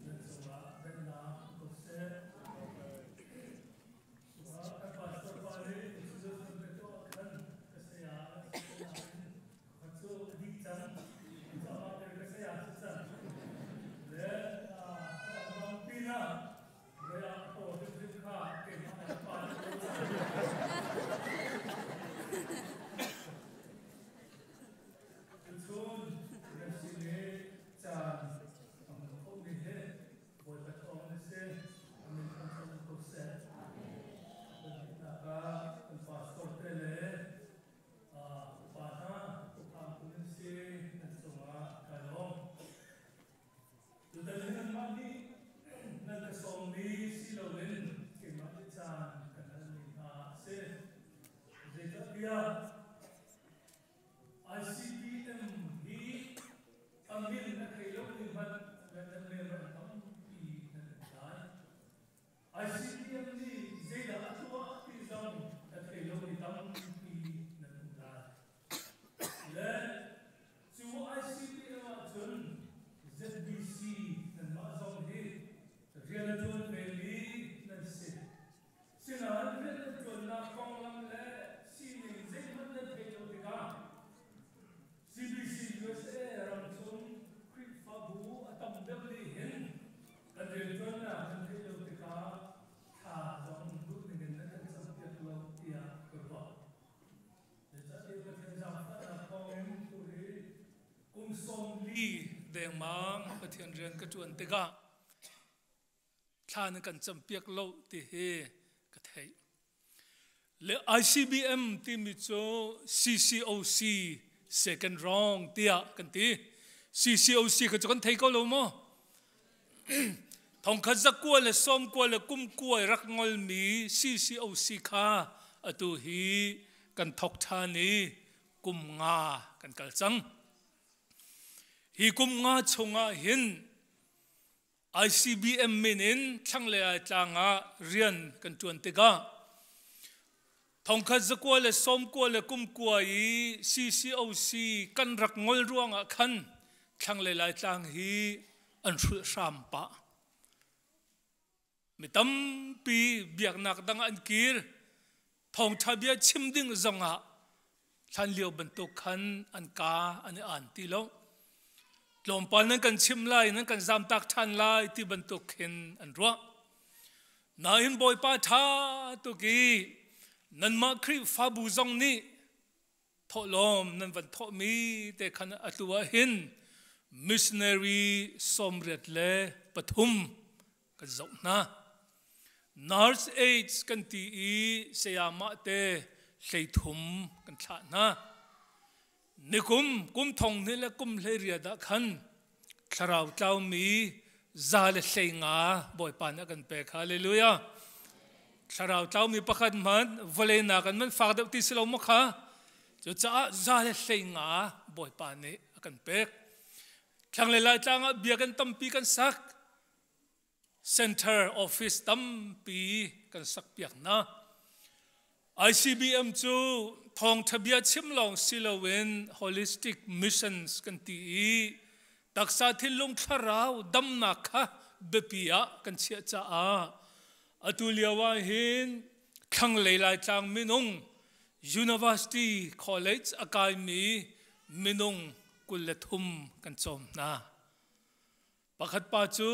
Nan cungah daihnak ko seh. Cungah kan pastor pa nih introduce kan tuah khan ka saya a si nain pakhat cu a dih cang. Cucaah ka saya si cang. Le a dang pinah Tuchun nan sin i caan a hmu khomi hi Bawipa thawng na si. A min thangṭhat ko seh. Pahnih ah kan pastor te le upa hna upa nan si nan cungah kai lawm. Tutan hi nanmah nih nan ka sawmmi si loin keimah nih caan kan halmi hna a si. Zeicahtiah ICBM hi a min a thei lomi hmanh nan member tampi nan um lai. ICBM nih zeidah a tuah ti zong a thei lomi tampi nan um lai. Le cu ICBM ahcun ZBC nanmah zong hi rian a ṭuan vemi nan si. Sinain rian nan ṭuannak konglam le sining zeihmanh nan theih lo tikah CBC USA ramchung Khrihfabu a tam deuh nih hin kan rianṭuannak nan theih lo tikah thla zong duh ningin nan kan campiak lo tiah ka ruah. Zeicahtiah Pathian zaangfahnak thawngin turi kum 40 dengmang Pathian rian ka ṭuan tikah thla nan kan campiak lo ti hi ka theih. Le ICBM timi cu CCOC second wrong tiah kan ti. CCOC kha cu kan thei ko lo maw? Thongkhat zakua le sawmkua le kumkua rak ngolmi CCOC kha atu hi kan thok ṭhan i kum nga kan kal cang. Hi kum nga chungah hin ICBM min in thlanglei ai tlang ah rian kan ṭuan tikah thongkhat zakua le sawmkua le kumkua i CCOC kan rak ngol ruangah khan thlanglei Laitlang hi an hrulh hram pah. Mi tampi biaknak dang an kir. Thawngṭha bia chim ding zongah hlan lio bantuk khan an ka an i aan ti lo. Tlawmpal nan kan chim lai, nan kan zamtak ṭhan lai ti bantuk khin an ruah. Nain Bawipa ṭha tuk i nanmah Khrihfabu zong nih thawhlawm nan van thawhmi te khan atu ah hin missionary 83 kan zoh hna. Nurse aides kan ti i sayamah te 33 kan thlah hna. Nikum kum thong hnih le kum 18 ah khan thlarau tlaumi 115 Bawipa nih a kan pek. Hallelujah. Thlarau tlaumi pakhat hmanh vawlei nakin man fak deuh ti si lo maw kha? Cucaah 115 Bawipa nih a kan pek. Thlanglei Laitlang ah biakinn tampi kan sak. Center office tampi kan sakpiak hna. ICBM cu thawngtha bia chim lawng si loin holistic missions kan ti i taksa thinlung thlarau damnak kha biapi ah kan chiah caah atu lio ah hin thlanglei Laitlang minung university college a kaimi minung 23 kan cawm hna. Pakhat pa cu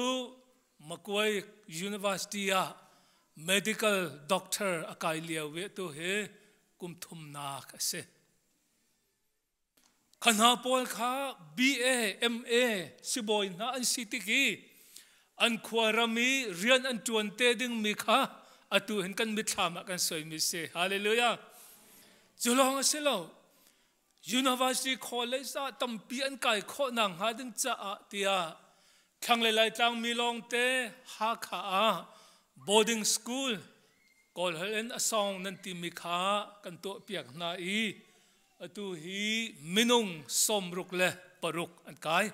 Makuai University ah medical doctor a kai lio ve tu hi kum thumnak a si. Kha hna pawl kha BA, MA sibawi hna an si tik i an khuaram i rian an ṭuan te dingmi kha atu hin kan mitthlam ah kan soimi si. Hallelujah. Cu lawng a si lo. University college ah tampi an kai khawh nakhnga ding caah tiah thlanglei Laitlang mi lawngte Hakha ah boarding school Kawlholh in a song nan timi kha kan tuahpiak hna i atu hi minung 66 an kai.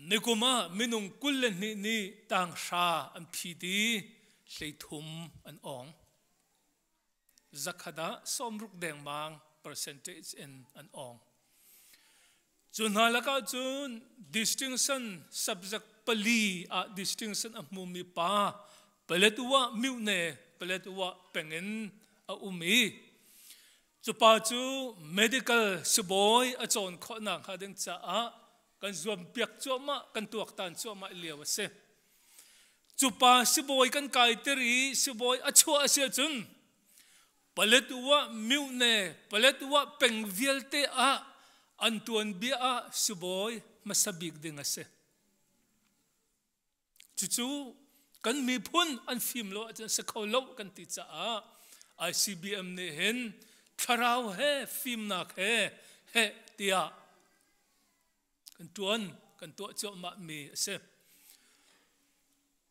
Nikum ah minung 22 nih tanghra an phit i 33 an awng. Zakhat ah 60 dengmang percentage in an awng. Cu hna lakah cun distinction subject pali ah distinction a hmumi pa Paletwa Myone Paletwa pengin a um i cu pa cu medical sibawi a cawn khawhnak hnga ding caah kan zuampiak cuahmah kan tuaktan cuahmah lio a si. Cu pa sibawi kan kaiter i sibawi a chuah a si ahcun Paletwa myone Paletwa peng vialte ah an tuanbia ah sibawi hmasa bik ding a si. Cucu kan miphun an fim lo ahcun si kho lo kan ti caah ICBM nih hin thlarau he fimnak he heh tiah kan tuan kan tuah cuahmah mi a si.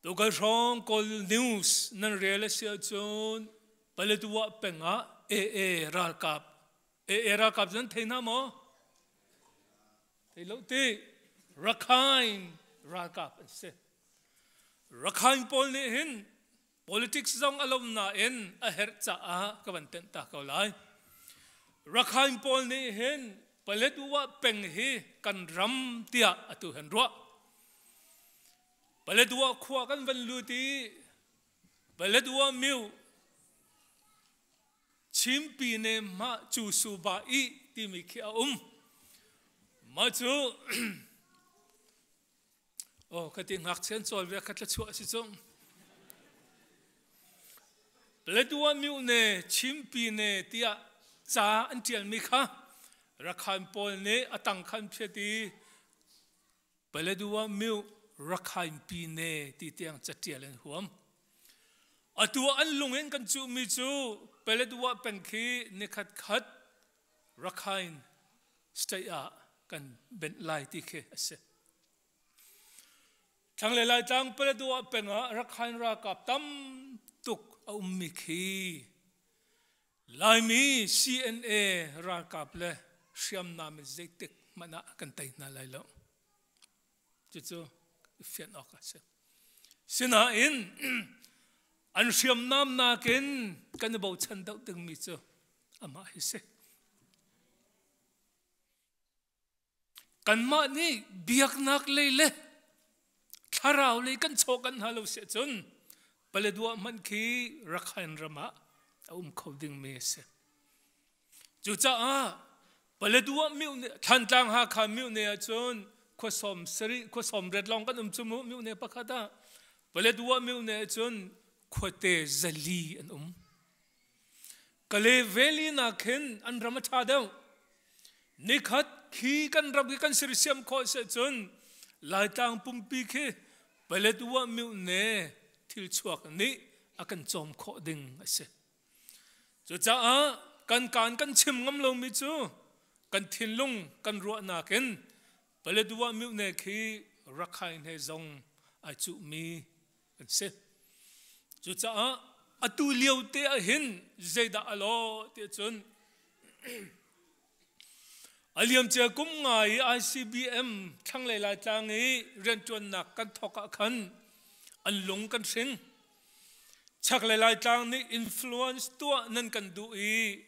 Tukal hrawng Kawl news nan rel a si ahcun Paletwa peng ah AA ralkap AA ralkap nan thei hna maw? Thei lo ti Rakhine ralkap an si. Rakhine pawl nih hin politics zong a lo nain a herh caah ka van tenh ta ko lai. Rakhine pawl nih hin Paletwa peng hi kan ram tiah atu han ruah. Paletwa khua kan van lut i Paletwa miu Chimpi ne mah cu su ba i timi khi a um. Mah cu Oh, ka ti ngakchian cawl ve kha thlachuah si cung. Paletwa myu ne Chimpi ne tiah ca an ṭialmi kha Rakhan pawl nih a tang khan phiat i Paletwa myu Rakhain pi ne ti tiang caṭial an huam. Atu an lung in kan cuhmi cu Paletwa peng khi nikhat khat Rakhine state ah kan benh lai ti khi a si. Thlanglei Laitlang Paletwa peng ah Rakhine ralkap tam tuk a ummi khi Laimi CNA ralkap le hriamnam in zeitik hmanh ah kan tei hna lai lo. Cucu fian awk a si. Sinain an hriamnam nakin kan i bochan deuh dingmi cu amah hi si. Kanmah nih biaknak lei le thlarau lei kan chaw kan hna lo si cun Paletwa hmanh khi Rakhine ram ah a um kho dingmi a si. Cucaah Paletwa myu Thantlang Hakha myone ahcun khua sawm sarih khua sawm riat lawng kan um cu mu myone pakhat ah Paletwa myone ahcun khuate 400 an um. Kale Valley nak khin an ram a ṭha deuh. Nikhat khi kan ram khi kan sersiam khawh seh cun Laitlang pumpi khi Paletwa myone thil chuak nih a kan cawm khawh ding a si. Cucaah kan kaan kan chim ngam lomi cu kan thinlung kan ruahnak in Paletwa myone khi Rakhine he zong ai cuhmi kan si. Cucaah atu lio te ah hin zeidah a lawh ti cun a liamcia kum nga i ICBM thlanglei Laitlang i rianṭuannak kan thawk ah khan an lung kan hring. Chaklei Laitlang nih influence tuah nan kan duh i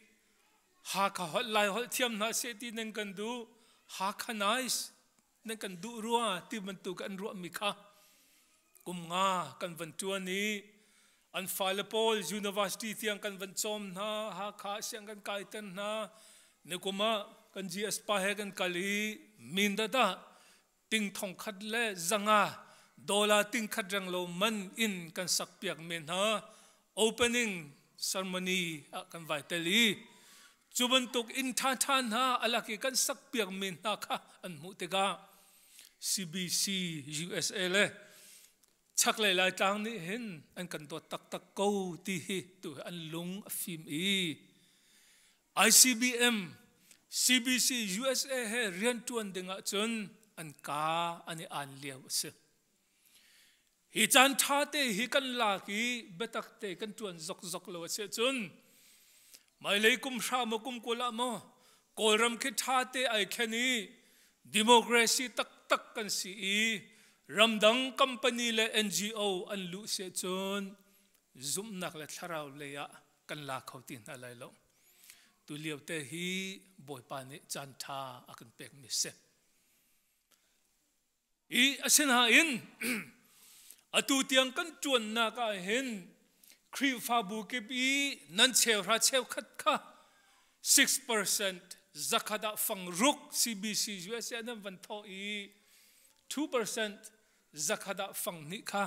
Hakha holh Lai holh thiam hna seh ti nan kan duh Hakha nice nan kan duh rua ti bantuk an ruahmi kha kum nga kan van ṭuan i an fale pawl university tiang kan van cawm hna Hakha siang kan kaiter hna nikum ah kan GS pa he kan kal i Mindat ah. Ting thong khat le zanga dollar ting khat reng lo man in kan sak piak men hna opening ceremony ah kan vai tel i cu bantuk inn ṭhaṭha hna alak i kan sak piak mi hna kha an hmuh tikah CBC USA le chaklei Laitlang nih hin an kan dawt taktak ko ti hi tu hi an lung a fim i ICBM CBC USA he rianṭuan ding ahcun an ka an i aan lio a si. Hi caan ṭha te hi kan lak i biatak te kan ṭuan zokzok lo a si ahcun hmailei kum hra maw kum 20 ah maw Kawlram khi ṭha te ai thlen i democracy taktak kan si i ramdang company le NGO an luh si ahcun zumhnak le thlarau lei ah kan la kho ti hna lai lo. Tu lio te hi Bawipa nih caan ṭha a kan pekmi si. I asinain atu tiang kan ṭuannak ah hin Khrihfabu kip i nan cheuhra cheukhat kha 6% zakhat ah fang ruk CBC USA nan van thawh i 2% zakhat ah fang hnih kha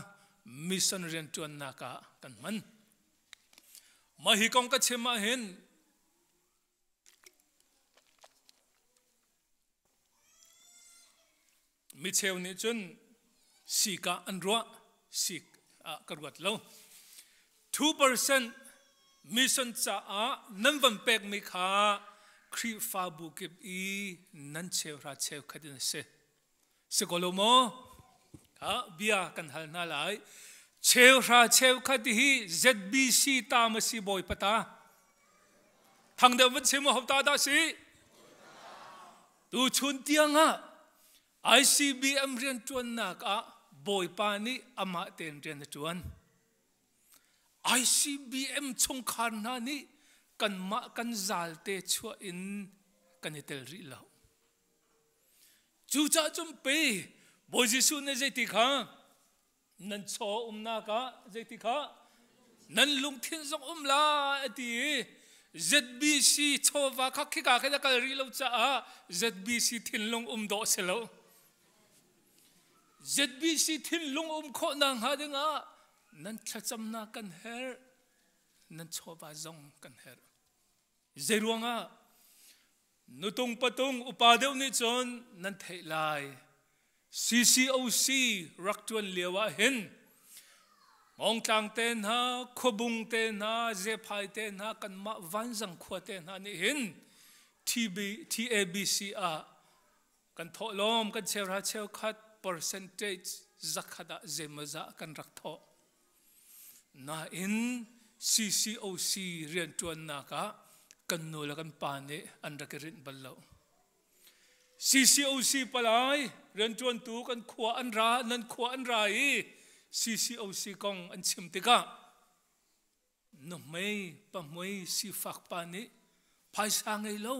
mission rianṭuannak ah kan hman. Mah hi kong ka chim ah hin Micheu nih cun sik ah an ruah, sik ah ka ruat lo. 2% mission caah nan van pekmi kha Khrihfabu kip i nan cheuhra cheukhat in a si. Si ko lo maw? Kha bia kan hal hna lai. Cheuhra cheukhat hi ZBC ta ma si bawipa ta? Thang deuh van chim ho ta dah si? Tu chun tiang ah ICBM rianṭuannak ah Bawipa nih amah tein rian a ṭuan. ICBM chungkhar hna nih kanmah kan zalte chuah in kan i tel rih lo. Cucaah cun pei Bawi Jesuh nih zeiti kha nan chaw umnak ah zeiti kha nan lungthin zong um lai a ti i ZBC chawva kha khika khin a kal rih lo caah ZBC thinlung um dawh si lo. ZBC thinlung um khawh nak hnga dingah nan thlacamnak kan herh, nan chawva zong kan herh. Zeiruangah nutung patung upa deuh nih cun nan theih lai. CCOC rak ṭuan lio ah hin Hmawngtlang te hna, Khuabung te hna, Zephai te hna, kanmah Vanzang khua te hna nih hin TB, TABC ah kan thawhlawm kan cheuhra cheukhat percentage zakhat ah zeimawzah kan rak thawh. Nain CCOC rianṭuannak ah kan nu le kan pa nih an rak i rinh bal lo. CCOC palai rianṭuantu kan khua an ra, nan khua an ra i CCOC kong an chim tikah nuhmei pahmui sifak pa nih phaisa ngei lo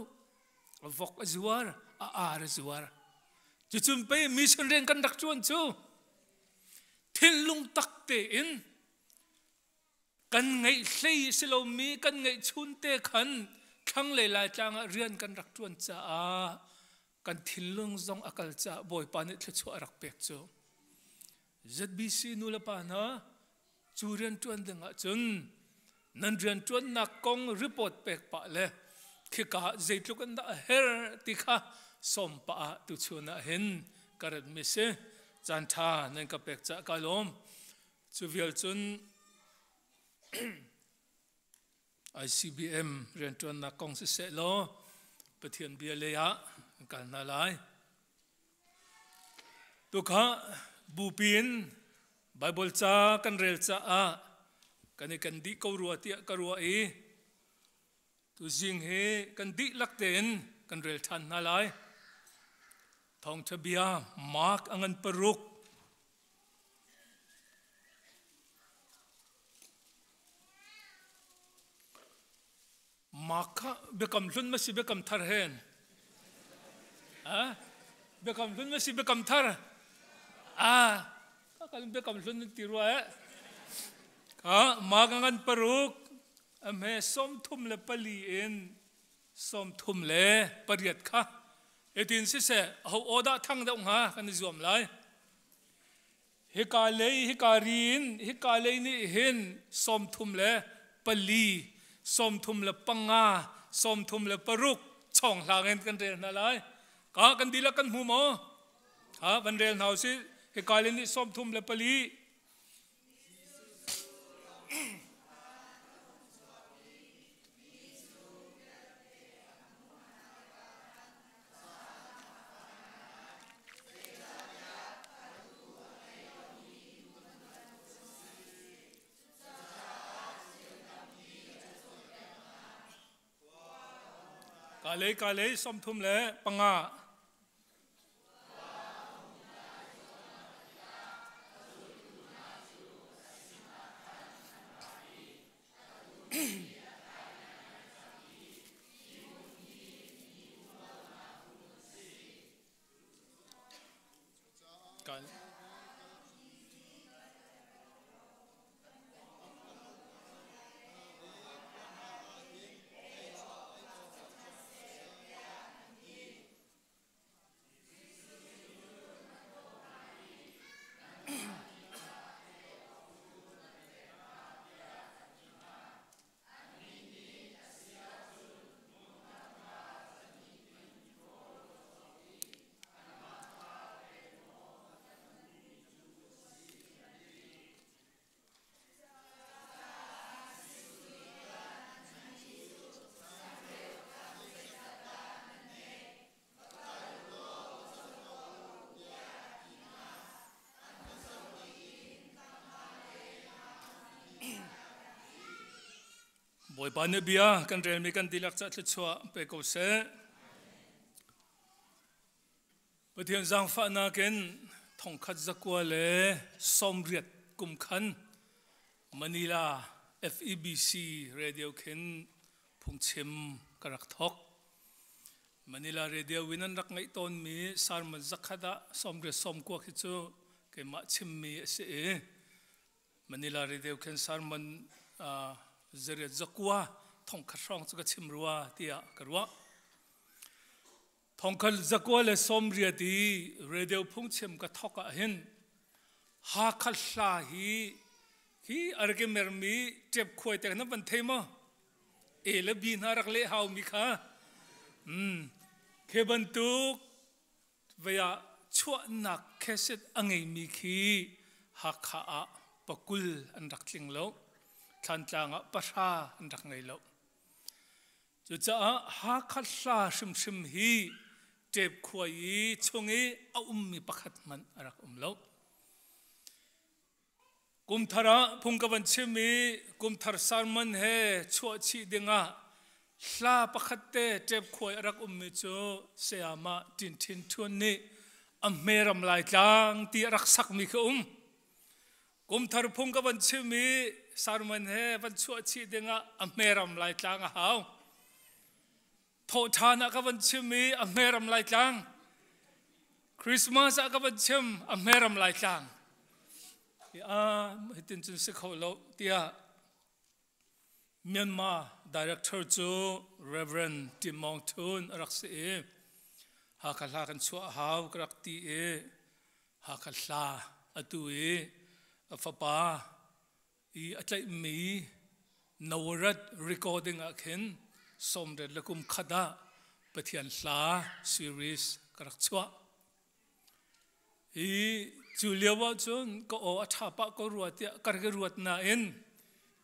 vok a zuar a ar a zuar cucun pei mission rian kan rak ṭuan cu thinlung tak tein kan ngeih hlei si lomi kan ngeih chun te khan thlanglei laitlang ah rian kan rak ṭuan caah kan thinlung zong a kal caah Bawipa nih thluachuah a rak pek cu ZBC nu le pa hna cu rianṭuan ding ahcun nan rianṭuannak kong report pek pah le khika ah zeitluk in dah a her ti kha sawm pah ah tuchun ah hin ka rat mi si caan ṭha nan ka pek cah ka lawm cu vial cun ICBM rianṭuannak kong siseh law Pathian bia lei ah kal hna lai Tukha bupi in Baibal ca kan rel caah kan i kan dih ko rua tiah ka ruah i tuzing hi kan dihlak tein kan rel ṭhan hna lai. Thawngṭha bia Mark a ngan paruk Mark kha biakam hlun ma si biakam thar hen? Biakam hlun ma si biakam thar? Ah, ka kal biakam hlun ti rua eh. Ka Mark ngan paruk ame 34 in 38 kha. Hitin siseh ho aw dah thang deuh hnga kan i zuam lai. Hika lei hika ri in hika lei nih hin 34, 35, 36 chawng hlang in kan rel hna lai. Ka kan dihlak kan hmu maw? Ha van rel hna usih. Hika lei nih 34. Kalei kalei 35. Kal. Bawipa nih bia kan relmi kan dihlak ca thluachuah pe ko seh. Pathian zaangfahnak in 1980 kum khan Manila FEBC radio khin phungchim ka rak thawk. Manila radio in an rak ngaih tawnmi sermon zakhat ah 89 khi cu keimah chimmi a si i Manila radio khin sermon 89 thongkhat hrawng cu ka chim rua tiah ka ruah. 1980 i radio phungchim ka thawk ah hin Hakha hla hi hi a rak i mermi ṭep khuai te na van thei maw? A le B hna rak leh haumi kha khi bantuk vei ah chuahnak kheset a ngeimi khi Hakha ah pakul an rak tling lo. Thlantlang ah pahra an rak ngei lo. Cucaah Hakha hla hrimhrim hi ṭep khua i chung i a ummi pakhat hmanh a rak um lo. Kumthar ah phung ka van chim i kumthar sermon he chuah chih dingah hla pakhat te ṭep khuai a rak ummi cu Sayamah Tin Thin Htun nih a hmeram Laitlang ti a rak sakmi khi um. Kumthar phung ka van chim i sermon he van chuah chih dingah a hmeram Laitlang a hau. Thawhṭhan ah ka van chim i a hmeram Laitlang. Christmas ah ka van chim a hmeram Laitlang. A hitin cun si kho lo tiah Myanmar director cu Reverend Tim Maung Htun a rak si i Hakha hla kan chuah hau ka rak ti i Hakha hla atu i a fapa i a tlaihmi Nawarat recording ah khin sawmret le kum khat ah Pathian hla series ka rak chuah. Hi cu lio ah cun ka aw a ṭha pah ko rua tiah ka rak i ruat nain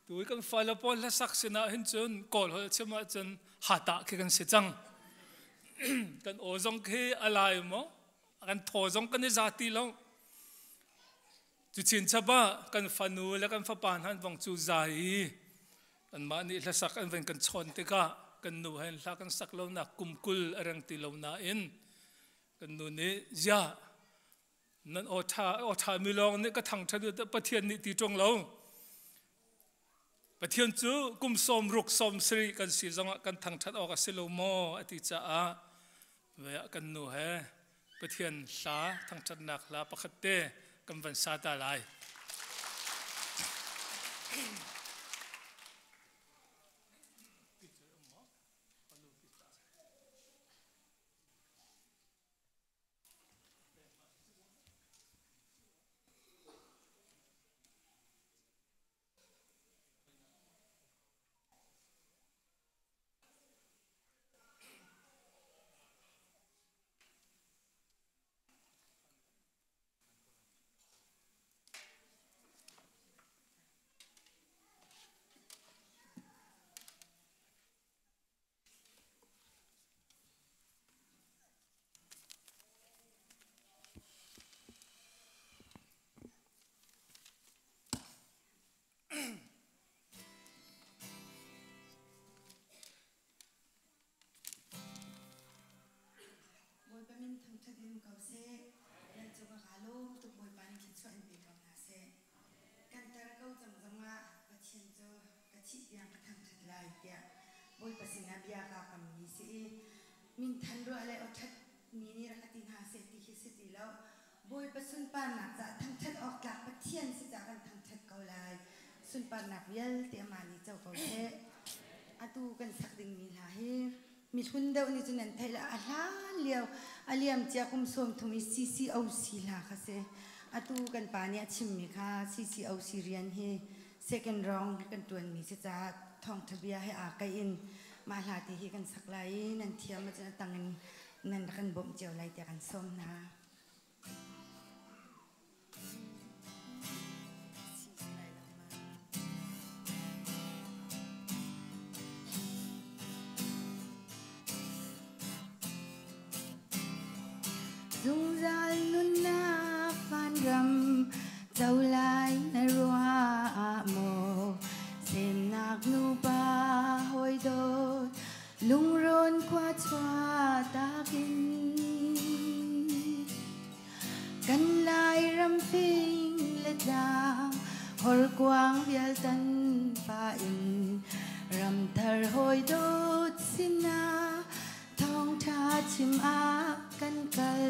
tu i kan fale pawl hlasak sinah hin cun Kawl holh chim ahcun hatah khi kan si cang. Kan aw zong khi a lai maw kan thaw zong kan i za ti lo. Cu chinchap ah kan fanu le kan fapa hna an vong cu za i anmah nih hlasak an van kan chawn tikah kan nu he hla kan sak lo nak kum 20 a reng ti lo nain kan nu nih ziah nan aw ṭha aw ṭha mi lawng nih ka thangṭhat u Pathian nih ti ṭung lo Pathian cu kum 60 70 kan si zongah kan thangṭhat awk a si lo maw a ti caah ve ah kan nu he Pathian hla thangṭhatnak hla pakhat te kan van sa ta lai. thangṭhat in um ko seh. Nan cungah kaa lawm tuk Bawipa nih thluachuah in pe ko hna seh. Kan tar ko cang zongah Pathian cu ka thih tiang ka thangṭhat lai tiah Bawipa sinah bia kaa kammi si i minthan ruah le awṭhat mi nih rak ka ti hna seh ti khi si ti lo. Bawipa sunparnak caah thangṭhat awk tlak Pathian si caah kan thangṭhat ko lai. Sunparnak vialte amah nih co ko seh. Atu kan sak dingmi hla hi mihlun deuh nih cun nan theih la a hlan lio a liam cia kum 30 i CCOC hla kha si. Atu kan pa nih a chimmi kha CCOC rian hi second round kan ṭuanmi si caah thawngṭha bia he aa kaih in mah hla ti hi kan sak lai i nan thiam ahcun a tang in nan rak kan bawmh cio lai tiah kan sawm hna. Zungzal nunnak vanram co lai na ruah maw semnak nupa hawi dawt lungrawn khua chuah takin kan Lairam fing le tlang horkuang vial tan pa in ramthar hawi dawt sinah thawngṭha chim ah kan kal.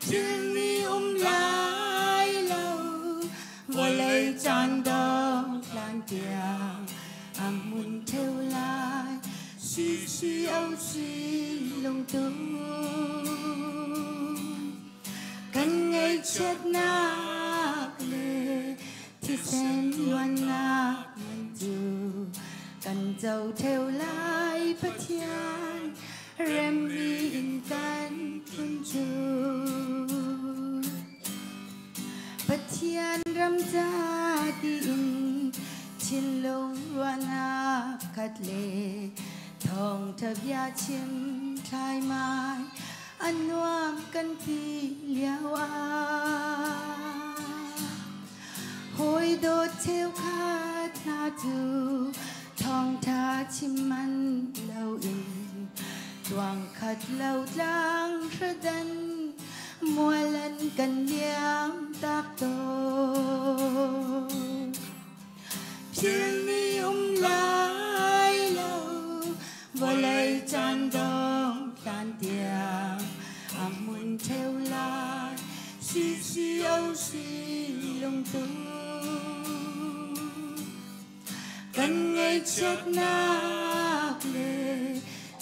Thilmi um lai lo vawlei caan dong hlan tiang a hmun ṭheo lai CCOC lungtum kan ngaihchiatnak le thisen luannak man cu kan co ṭheo lai Pathian remmi in kan tlun cu. Pathian ram ca tiin thinlung ruahnak khat le thawngṭha bia chim thlaimai a nuam kan ti lio ah hawi dawt cheukhat hna cu thawngṭha chim man loin tluang khat lo tlang hradan mual an kan liam tak tawn. Philmi um lai lo vawlei caan dong hlan tiang a hmun ṭheo lai CCOC lungtum. Kan ngaihchiatnak le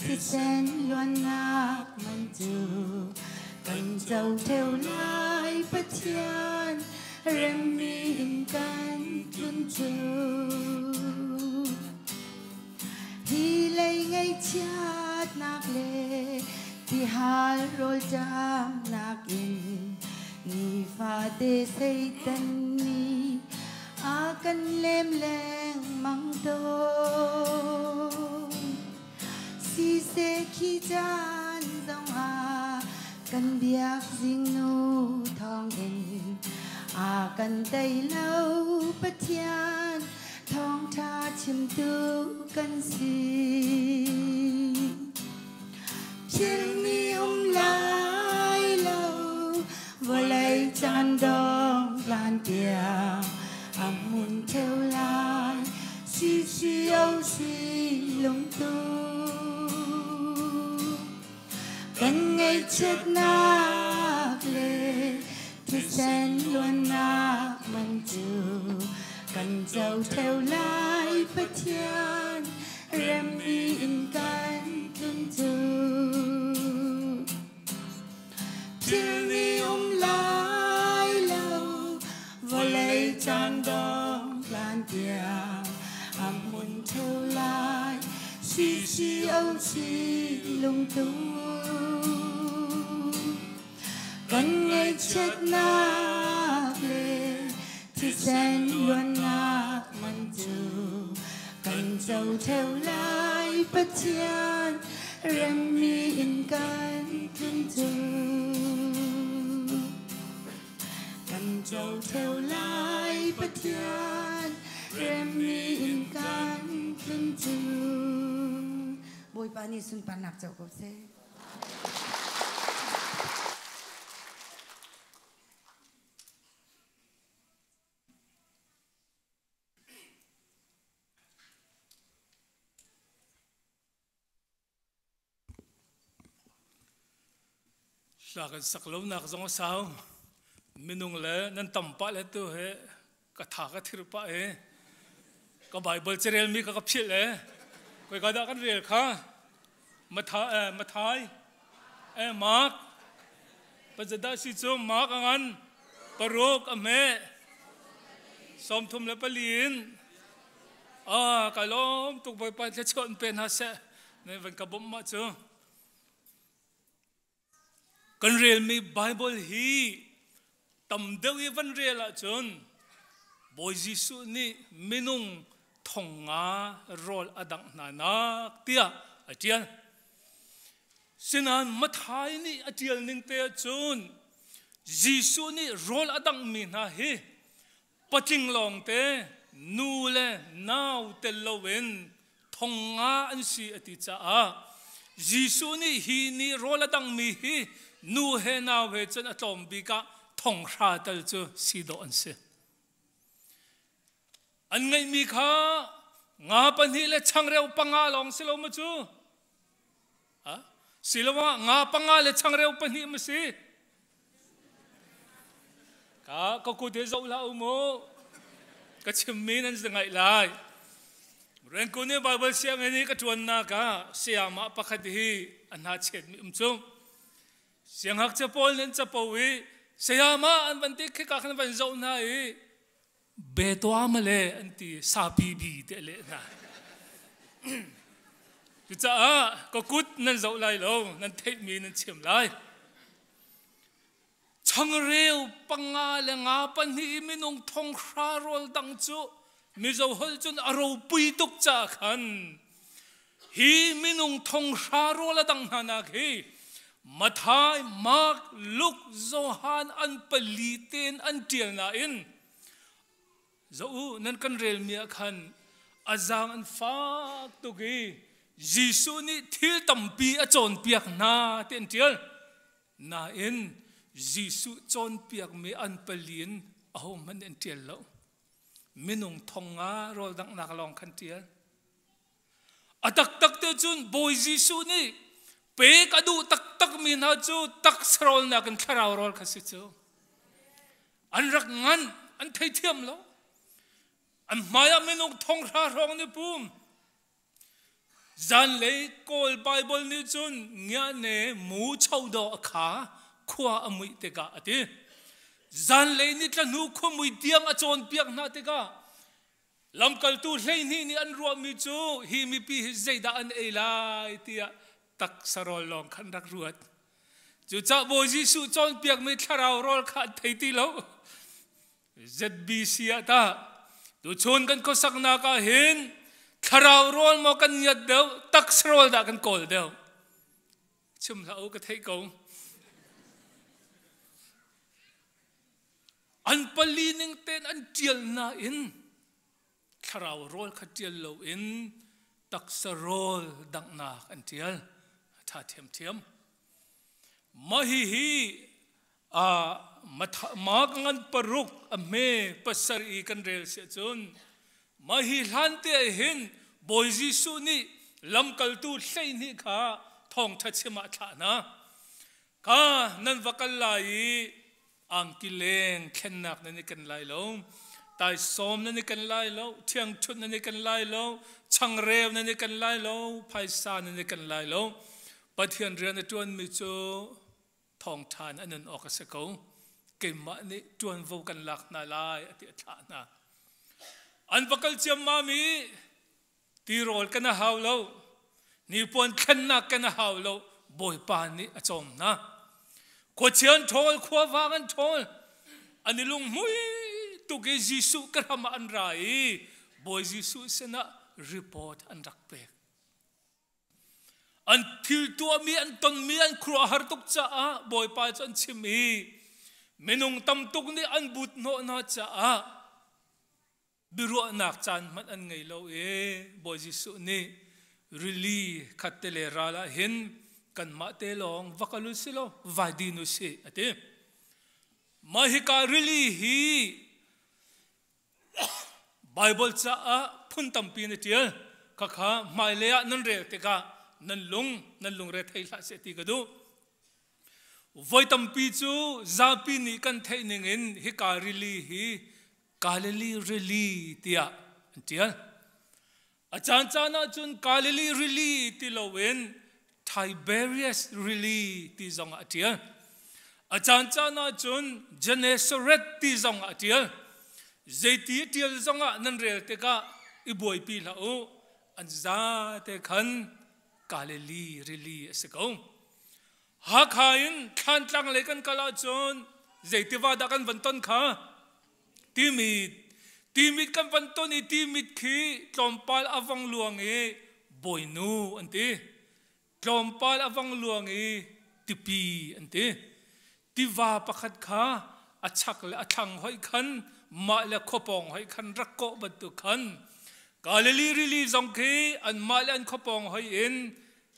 thisen luannak man cu kan co ṭheo lai Pathian remmi in kan tlun cu. Hi lei ngaihchiatnak le tihal rawlṭamnak in nifate Satan nih a kan lem lengmang tawn. Siseh khi caan zongah kan biak zingnu thawngin a kan tei lo Pathian thawngṭha chimtu kan si. Philmi um lai lo vawlei caan dong hlan tiang a hmun ṭheo lai CCOC lungtum. Kan ngaihchiatnak le thisen luannak man cu kan co ṭheo lai Pathian remmi in kan tlun cu. Thilmi um lai lo vawlei caan dong hlan tiang a hmun ṭheo lai CCOC lungtum. Kan ngaihchiatnak le thisen luannak man cu kan co ṭheo lai Pathian remmi in kan tlun cu. Kan co ṭheo lai Pathian remmi in kan tlun cu. Bawipa nih sunparnak co ko seh. Hla kan sak lonak zong a sau. Minung le nan tam pah le tu he ka tha ka thir pah e. Ka Bible carel mi ka ka philh e. Koi ka dah kan rel kha. Matha eh Mathai eh Mark Pazada si cu Mark angan paruk a hme 34 in ah ka lawm tuk Bawipa thluachuah in pe hna seh ne van ka bawmh ma cu Kan relmi Baibal hi tam deuh i van rel ahcun Bawi Jesuh nih minung thong nga rawl a dangh hna nak tiah a ṭial. Sinain Matthai nih a ṭial ning te ahcun Jesuh nih rawl a danghmi hna hi patling lawngte nu le nau tel loin thong nga an si a ti caah Jesuh nih hi ni rawl a dangmi hi nu he nau he cun a tlawm bik ah thong hra tal cu si dawh an si. An ngeihmi kha nga pahnih le changreu panga lawng si lo ma cu? Siloah nga panga le changreu pahnih ma si? Ka ka kut he zoh hlah u mu. Ka chimmi nan ngaih lai. Rengkun i Bible sianginn i ka ṭuannak ah sayamah pakhat hi a hna chetmi um cu. Siangngakchia pawl nih an capo i sayamah an van ti khika khan van zoh hna i Betua male an ti sapi bi te leh hna. Cucaah ka kut nan zoh lai lo, nan theihmi nan chim lai. Changreu panga le nga pahnih i minung thong hra rawl dang cu Mizo holh cun a ropui tuk ca khan hi minung thong hra rawl a dang hna nak hi Mathai, Mark, Luke, Johan an pali tein an ṭial nain zoh u nan kan relmi ah khan a zaang an fak tuk i Jesuh nih thil tampi a cawnpiak hna ti an ṭial. Nain Jesuh cawnpiakmi an pali in ahohmanh nih an ṭial lo. Minung thong nga rawl danghnak lawng khan ṭial. A taktak te cun Bawi Jesuh nih pek a duh taktakmi hna cu taksa rawl nakin thlarau rawl kha si cu. An rak ngan, an theithiam lo. An hmaiah minung thong hra hrawng nih pum. Zanlei Kawl Baibal nih cun ngiahne mu chodo a kha khua a muih tikah a ti. Zanlei ni tla hnu khuamui tiang a cawnpiak hna tikah Lamkaltu 12 nih an ruahmi cu hi mipi hi zeidah an ei lai tiah taksa rawl lawng khan rak ruat. Cucaah Bawi Jesuh cawnpiakmi thlarau rawl kha an thei ti lo. ZBC ah tah tuchun kan khuasaknak ah hin thlarau rawl maw kan ngiat deuh taksa rawl dah kan kawl deuh. Chim hlah u ka theih ko. An pali ning tein an ṭial nain thlarau rawl kha ṭial loin taksa rawl danghnak an ṭial. A ṭha ṭhiamṭhiam. Mah hihi mah ngan paruk a hme pasarih i kan rel si ahcun mah hi hlan te ah hin Bawi Jesuh nih lamkaltu 12 kha thawngṭha chim ah a thlah hna. Ka nan va kal lai i angki leng thlennak nan i ken lai lo taisawm nan i ken lai lo ṭhiangṭhunh nan i ken lai lo changreu nan i ken lai lo phaisa nan i ken lai lo Pathian rian a ṭuanmi cu thawngṭha in a nun awk a si ko keimah nih ṭuanvo kan lak hna lai a ti a thlah hna an va kal ciammam i Tirawl kan a hau lo, hnipuan thlennak kan a hau lo, Bawipa nih a cawm hna. Khuachia an ṭhawl, khuavang an ṭhawl, an i lunghmui tuk i Jesuh ka ram ah an ra i Bawi Jesuh sinah report an rak pek. An thil tuahmi, an tonmi an khuaruahhar tuk caah Bawipa cu an chim i minung tam tuk nih an but hnawh hna caah biaruahnak caan hmanh an ngei lo i Bawi Jesuh nih rili khat te le ral ah hin kanmah te lawng va kal u si law vai din u sih a ti. Mah hika rili hi Bible caah phun tampi na ṭial. Khakha hmailei ah nan rel tikah nan lung nan lungre thei hlah seh ti ka duh. Voi tampi cu zapi nih kan theih ningin hika rili hi Galilee rili tiah an ṭial. A caancaan ahcun Galilee rili ti loin Tiberias rili ti zongah a ṭial. A caancaan ahcun Gennesaret ti zongah a ṭial. Zeiti a ṭial zongah nan rel tikah i buaipi hlah u. An zate khan Galilee rili a si ko. Hakha in Thlantlang lei kan kal ahcun zei tiva dah kan van ton kha? Timit. Timit kan van ton i Timit khi tlawmpal a vong luang i Bawinu an ti. Tlawmpal a vong luang i Tipi an ti. Tiva pakhat kha a chak le a thlang hoih khan mah le khuapawng hoih khan rak kawh bantuk khan Galilee rili zong khi anmah le an khuapawng hoih in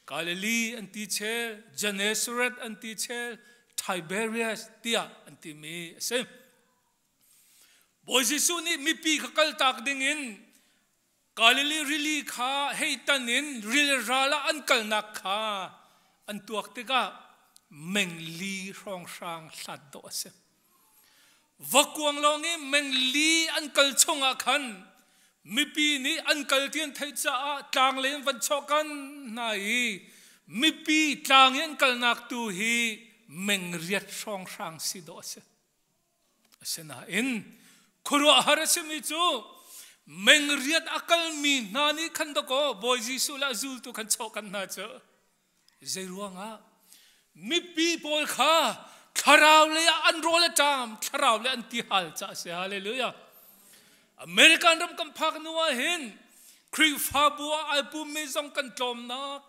Galilee an ti chel, Gennesaret an ti chel, Tiberias tiah an timi a si. Bawi Jesuh nih mipi kha kaltak dingin Galilee rili kha hei tan in ril ral ah an kalnak kha an tuak tikah mengli hrawnghrang hlat dawh a si. Vakuang lawng i mengli an kal chungah khan mipi nih an kal ti an theih caah tlang lei an van chawh kan hna i mipi tlang i an kalnak tu hi mengriat hrawnghrang si dawh a si. Asinain khuaruahhar a simi cu mengriat a kalmi hna nih khan dakaw Bawi Jesuh le a zultu khan chawh kan hna cu Zei ruangah? Mipi pawl kha thlarau lei ah an rawl a ṭam, thlarau lei an tihal caah a si. Hallelujah. American ram kan phak hnu ah hin Khrihfabu ah ai pummi zong kan tlawmnak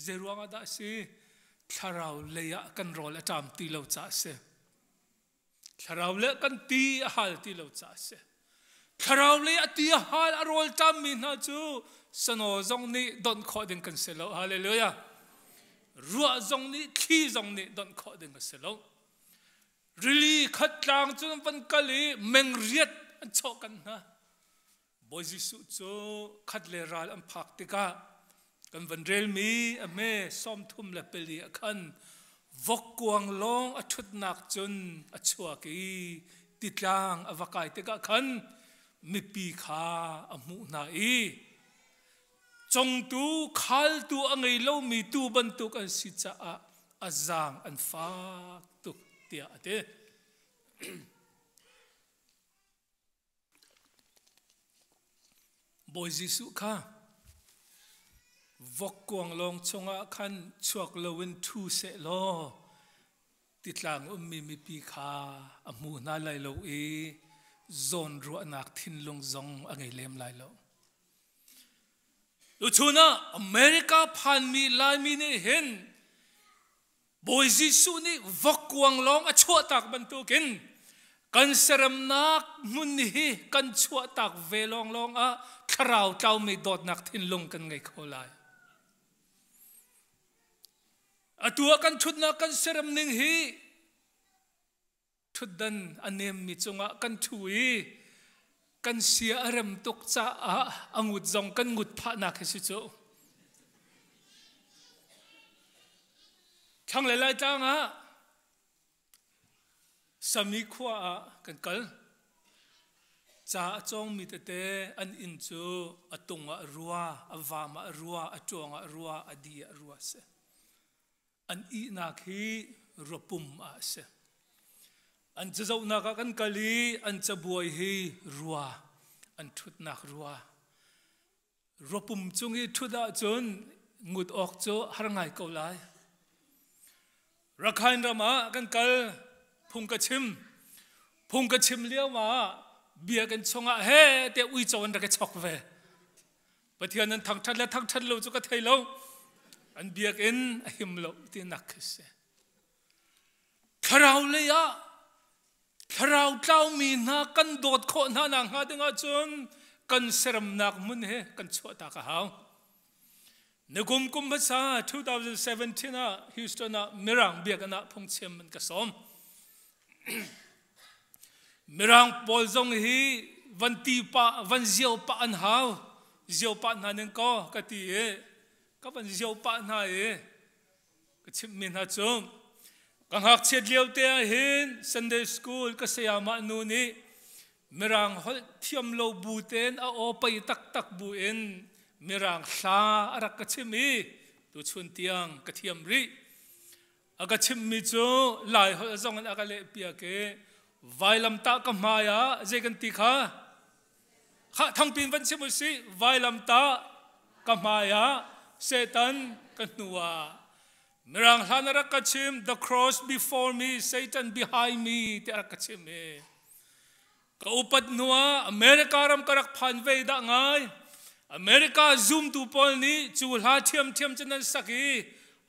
zei ruangah dah a si? Thlarau lei ah kan rawl a ṭam ti lo caah a si. Thlarau le kan ti a hal ti lo caah a si. Thlarau le a ti a hal a rawl ṭammi hna cu sano zong nih donh khawh ding kan si lo. Hallelujah. Ruah zong nih thli zong nih donh khawh ding a si lo. Rili khat tlang cu an van kal i mengriat an chawh kan hna. Bawi Jesuh cu khat le ral an phak tikah kan van relmi a hme 34 ah khan vokkuang lawng a ṭhutnak cun a chuak i titlang a va kai tikah khan mipi kha a hmuh hna i congtu khaltu a ngei lomi tuu bantuk an si caah a zaang an fak tuk tiah a ti. Bawi Jesuh kha vokkuang lawng chungah khan chuak loin ṭhu sehlaw titlang ummi mipi kha a hmu hna lai lo i zawnruahnak thinlung zong a ngei lem lai lo. Tuchun ah America phanmi Laimi nih hin Bawi Jesuh nih vokkuang lawng a chuahtak bantukin kan seremnak hmun hi kan chuahtak ve lawnglawng ah thlarau tlaumi dawtnak thinlung kan ngei kho lai. Atu ah kan ṭhutnak kan serem ning hi ṭhutdan a nemmi cungah kan ṭhu i kan sia a rem tuk caah a ngut zong kan ngut phahnak hi si cu. Thlanglei Laitlang ah Sami khua ah kan kal. Ca a cawngmi tete an inn cu a tung ah rua, a vam ah rua, a ṭuang ah rua, a di ah rua a si. An ihnak hi ruapum ah a si. An cazohnak ah kan kal i an cabuai hi rua, an ṭhutnak rua. Ruapum cung i ṭhut ahcun ngut awk cu har ngai ko lai. Rakhine ram ah kan kal, phung ka chim. Phung ka chim lio ah biakinn chungah he te uico an rak i chok ve. Pathian an thangṭhat le thangṭhat lo cu ka thei lo. An biakinn a him lo tinak khi si. Thlarau lei ah thlarau tlaumi hna kan dawt khawh hna nak hnga ding ahcun kan seremnak hmun he kan chuahtak a hau. Nikum kum hmasa 2017 ah Houston ah Mirang biakinn ah phungchim an ka sawm. Mirang pawl zong hi van ti pah, van zio pah an hau. Zio pah hna ning kaw ka ti i ka van zio pah hna i ka chimhmi hna cu Ka ngakchiat lio te ah hin Sunday school ka sayamah nu nih Mirang holh thiam lo bu tein a aw pei taktak bu in Mirang hla a rak ka chim i tuchun tiang ka thiam rih. A ka chimmi cu Lai holh zong in a ka leh piak i vailamtah ka hmai ah zei kan ti kha? Khah thangpin van chim usih vailamtah ka hmai ah Satan ka hnu ah Mirang hlan a rak ka chim the cross before me Satan behind me ti a rak ka chim i ka upat hnu ah America ram ka rak phan ve dah ngai America zumtu pawl nih cu hla ṭhiamṭhiam cu nan sak i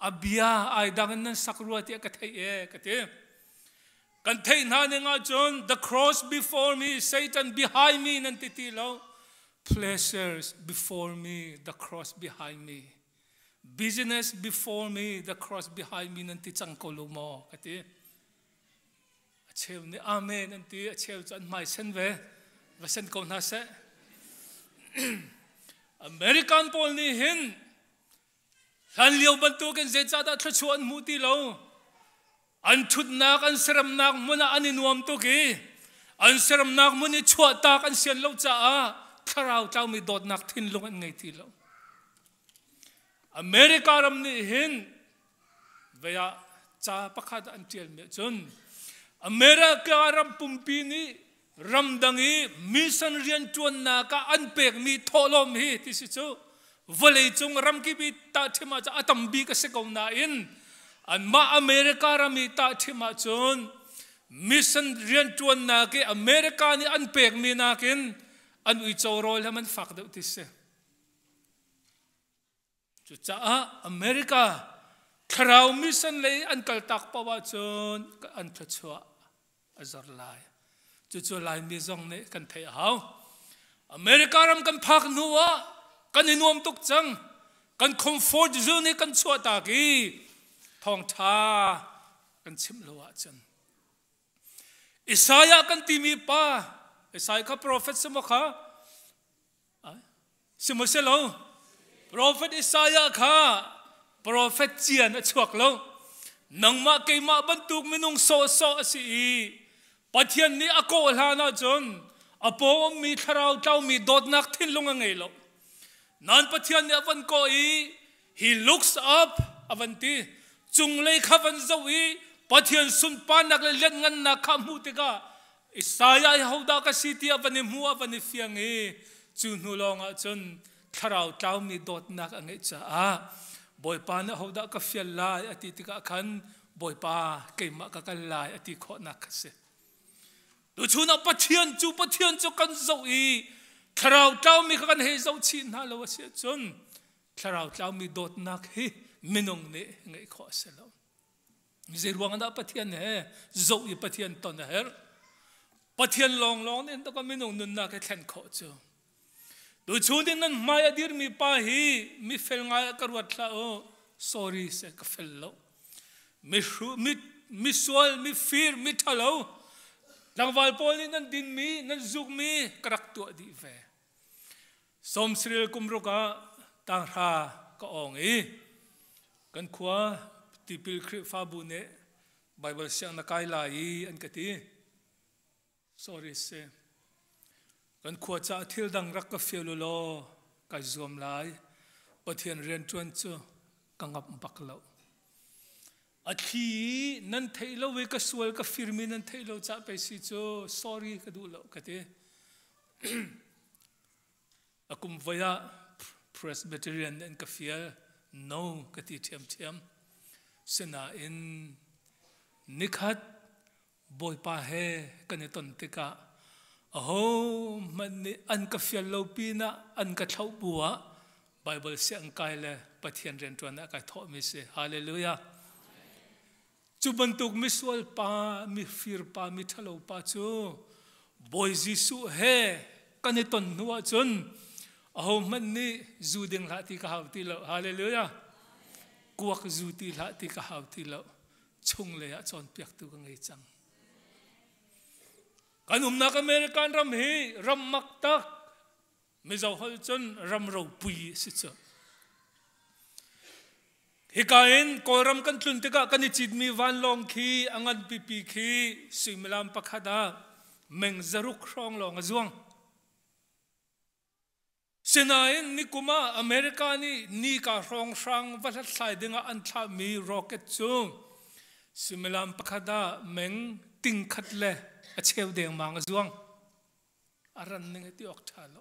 a bia ai dang in nan sak rua tiah ka theih e ka ti kan theih hna ning ahcun the cross before me Satan behind me nan ti ti lo pleasures before me the cross behind me business before me the cross behind me nan ti cang ko lo maw ka ti a cheu nih amen an ti a cheu cu an hmai sen ve va sen ko hna seh American pawl nih hin hlan lio bantukin zeicahdah thluachuah an hmuh ti lo an ṭhutnak an seremnak hmun ah an i nuam tuk i an seremnak hmun i chuahtak an sian lo caah thlarau tlaumi dawtnak thinlung an ngei ti lo America ram nih hin vei ah ca pakhat an ṭialmi cun America ram pumpi nih ramdang i mission rianṭuannak ah an pekmi thawhlawm hi ti si cu vawleicung ramkip i tahṭhim ah a tam bik a si ko nain anmah America ram i tahṭhim ahcun mission rianṭuannak i America nih an pekmi nakin an uico rawl he man fak deuh ti si. Cucaah America thlarau mission lei an kaltak paoh ahcun an thluachuah a zor lai. Cucu Laimi zong nih kan theih a hau. America ram kan phak hnu ah kan i nuam tuk cang. Kan comfort zone hi kan chuahtak i thawngtha kan chimh lo ahcun Isaiah kan timi pa Isaiah kha prophet si maw kha Sihmanhsehlaw profet Isaiah kha profet cian a chuak lo. Nangmah keimah bantuk minung sawhsawh a si i Pathian nih a kawh hlan ahcun a paw ummi thlarau tlaumi dawtnak thinlung a ngei lo. Nan Pathian nih a van kawh i he looks up a van ti cunglei kha van zoh i Pathian sunparnak le lianhngannak kha hmuh tikah Isaiah hi hodah ka si ti a van i hmu a van i fiang i cu hnu lawng ah cun thlarau tlaumi dawtnak a ngeih caah Bawipa nih hodah ka fial lai a ti tikah khan Bawipa keimah ka kal lai a ti khawhnak kha si. Tuchun ah Pathian cu Pathian cu kan zoh i thlarau tlaumi kha kan hei zoh chih hna lo a si ahcun thlarau tlaumi dawtnak hi minung nih ngeih khawh a si lo. Zei ruang dah Pathian he zoh i Pathian ton a herh? Pathian lawnglawng nih ka minung nunnak hi thlen khawh cu. Tuchun in nan hmai a dirmi pa hi mi fel ngai ah ka ruat hlah u. Sorry se ka fel lo. Mi hru mi mi sual mi fir mi ṭhalo tlangval pawl nih nan dinmi nan zukmi ka rak tuah dih ve. Sawmsaril kum ruk ah tanghra ka awng i kan khua tipil Khrihfabu nih Baibal siang na kai lai i an ka ti. Sorry si. Kan khua caah thil dang rak ka fial u law kai zuam lai. Pathian rianṭuan cu ka ngap bak lo. A thli i nan theih lo i ka sual ka firmi nan theih lo cah pei si cu sorry ka duh lo ka ti. A kum voi ah Presbyterian an ka fial no ka ti ṭhiamṭhiam. Sinain nikhat Bawipa he kan i ton tikah ahohmanh nih an ka fial lo pinah an ka thlauh bu ah Baibal siang kai le Pathian rianṭuan ah kai thawhmi si. Hallelujah. Cu bantuk misual pa, mifir pa, miṭhalo pa cu Bawi Jesuh he kan i ton hnu ahcun ahohmanh nih zu ding hlah ti ka hau ti lo. Hallelujah. Kuak zu ti hlah ti ka hau ti lo. Chunglei ah cawnpiaktu ka ngei cang. Kan umnak American ram hi ram mak tak Mizo holh cun ram ropui a si cu. Hika in Kawlram kan tlun tikah kan i citmi vanlawng khi a ngan pipi khi suimilam pakhat ah meng zaruk hrawng lawng a zuang. Sinain nikum ah America nih nika hrawnghrang va hlathlai dingah an thlahmi rocket cu suimilam pakhat ah meng ting khat le a cheu dengmang a zuang. A ran ning hi ti awk ṭha lo.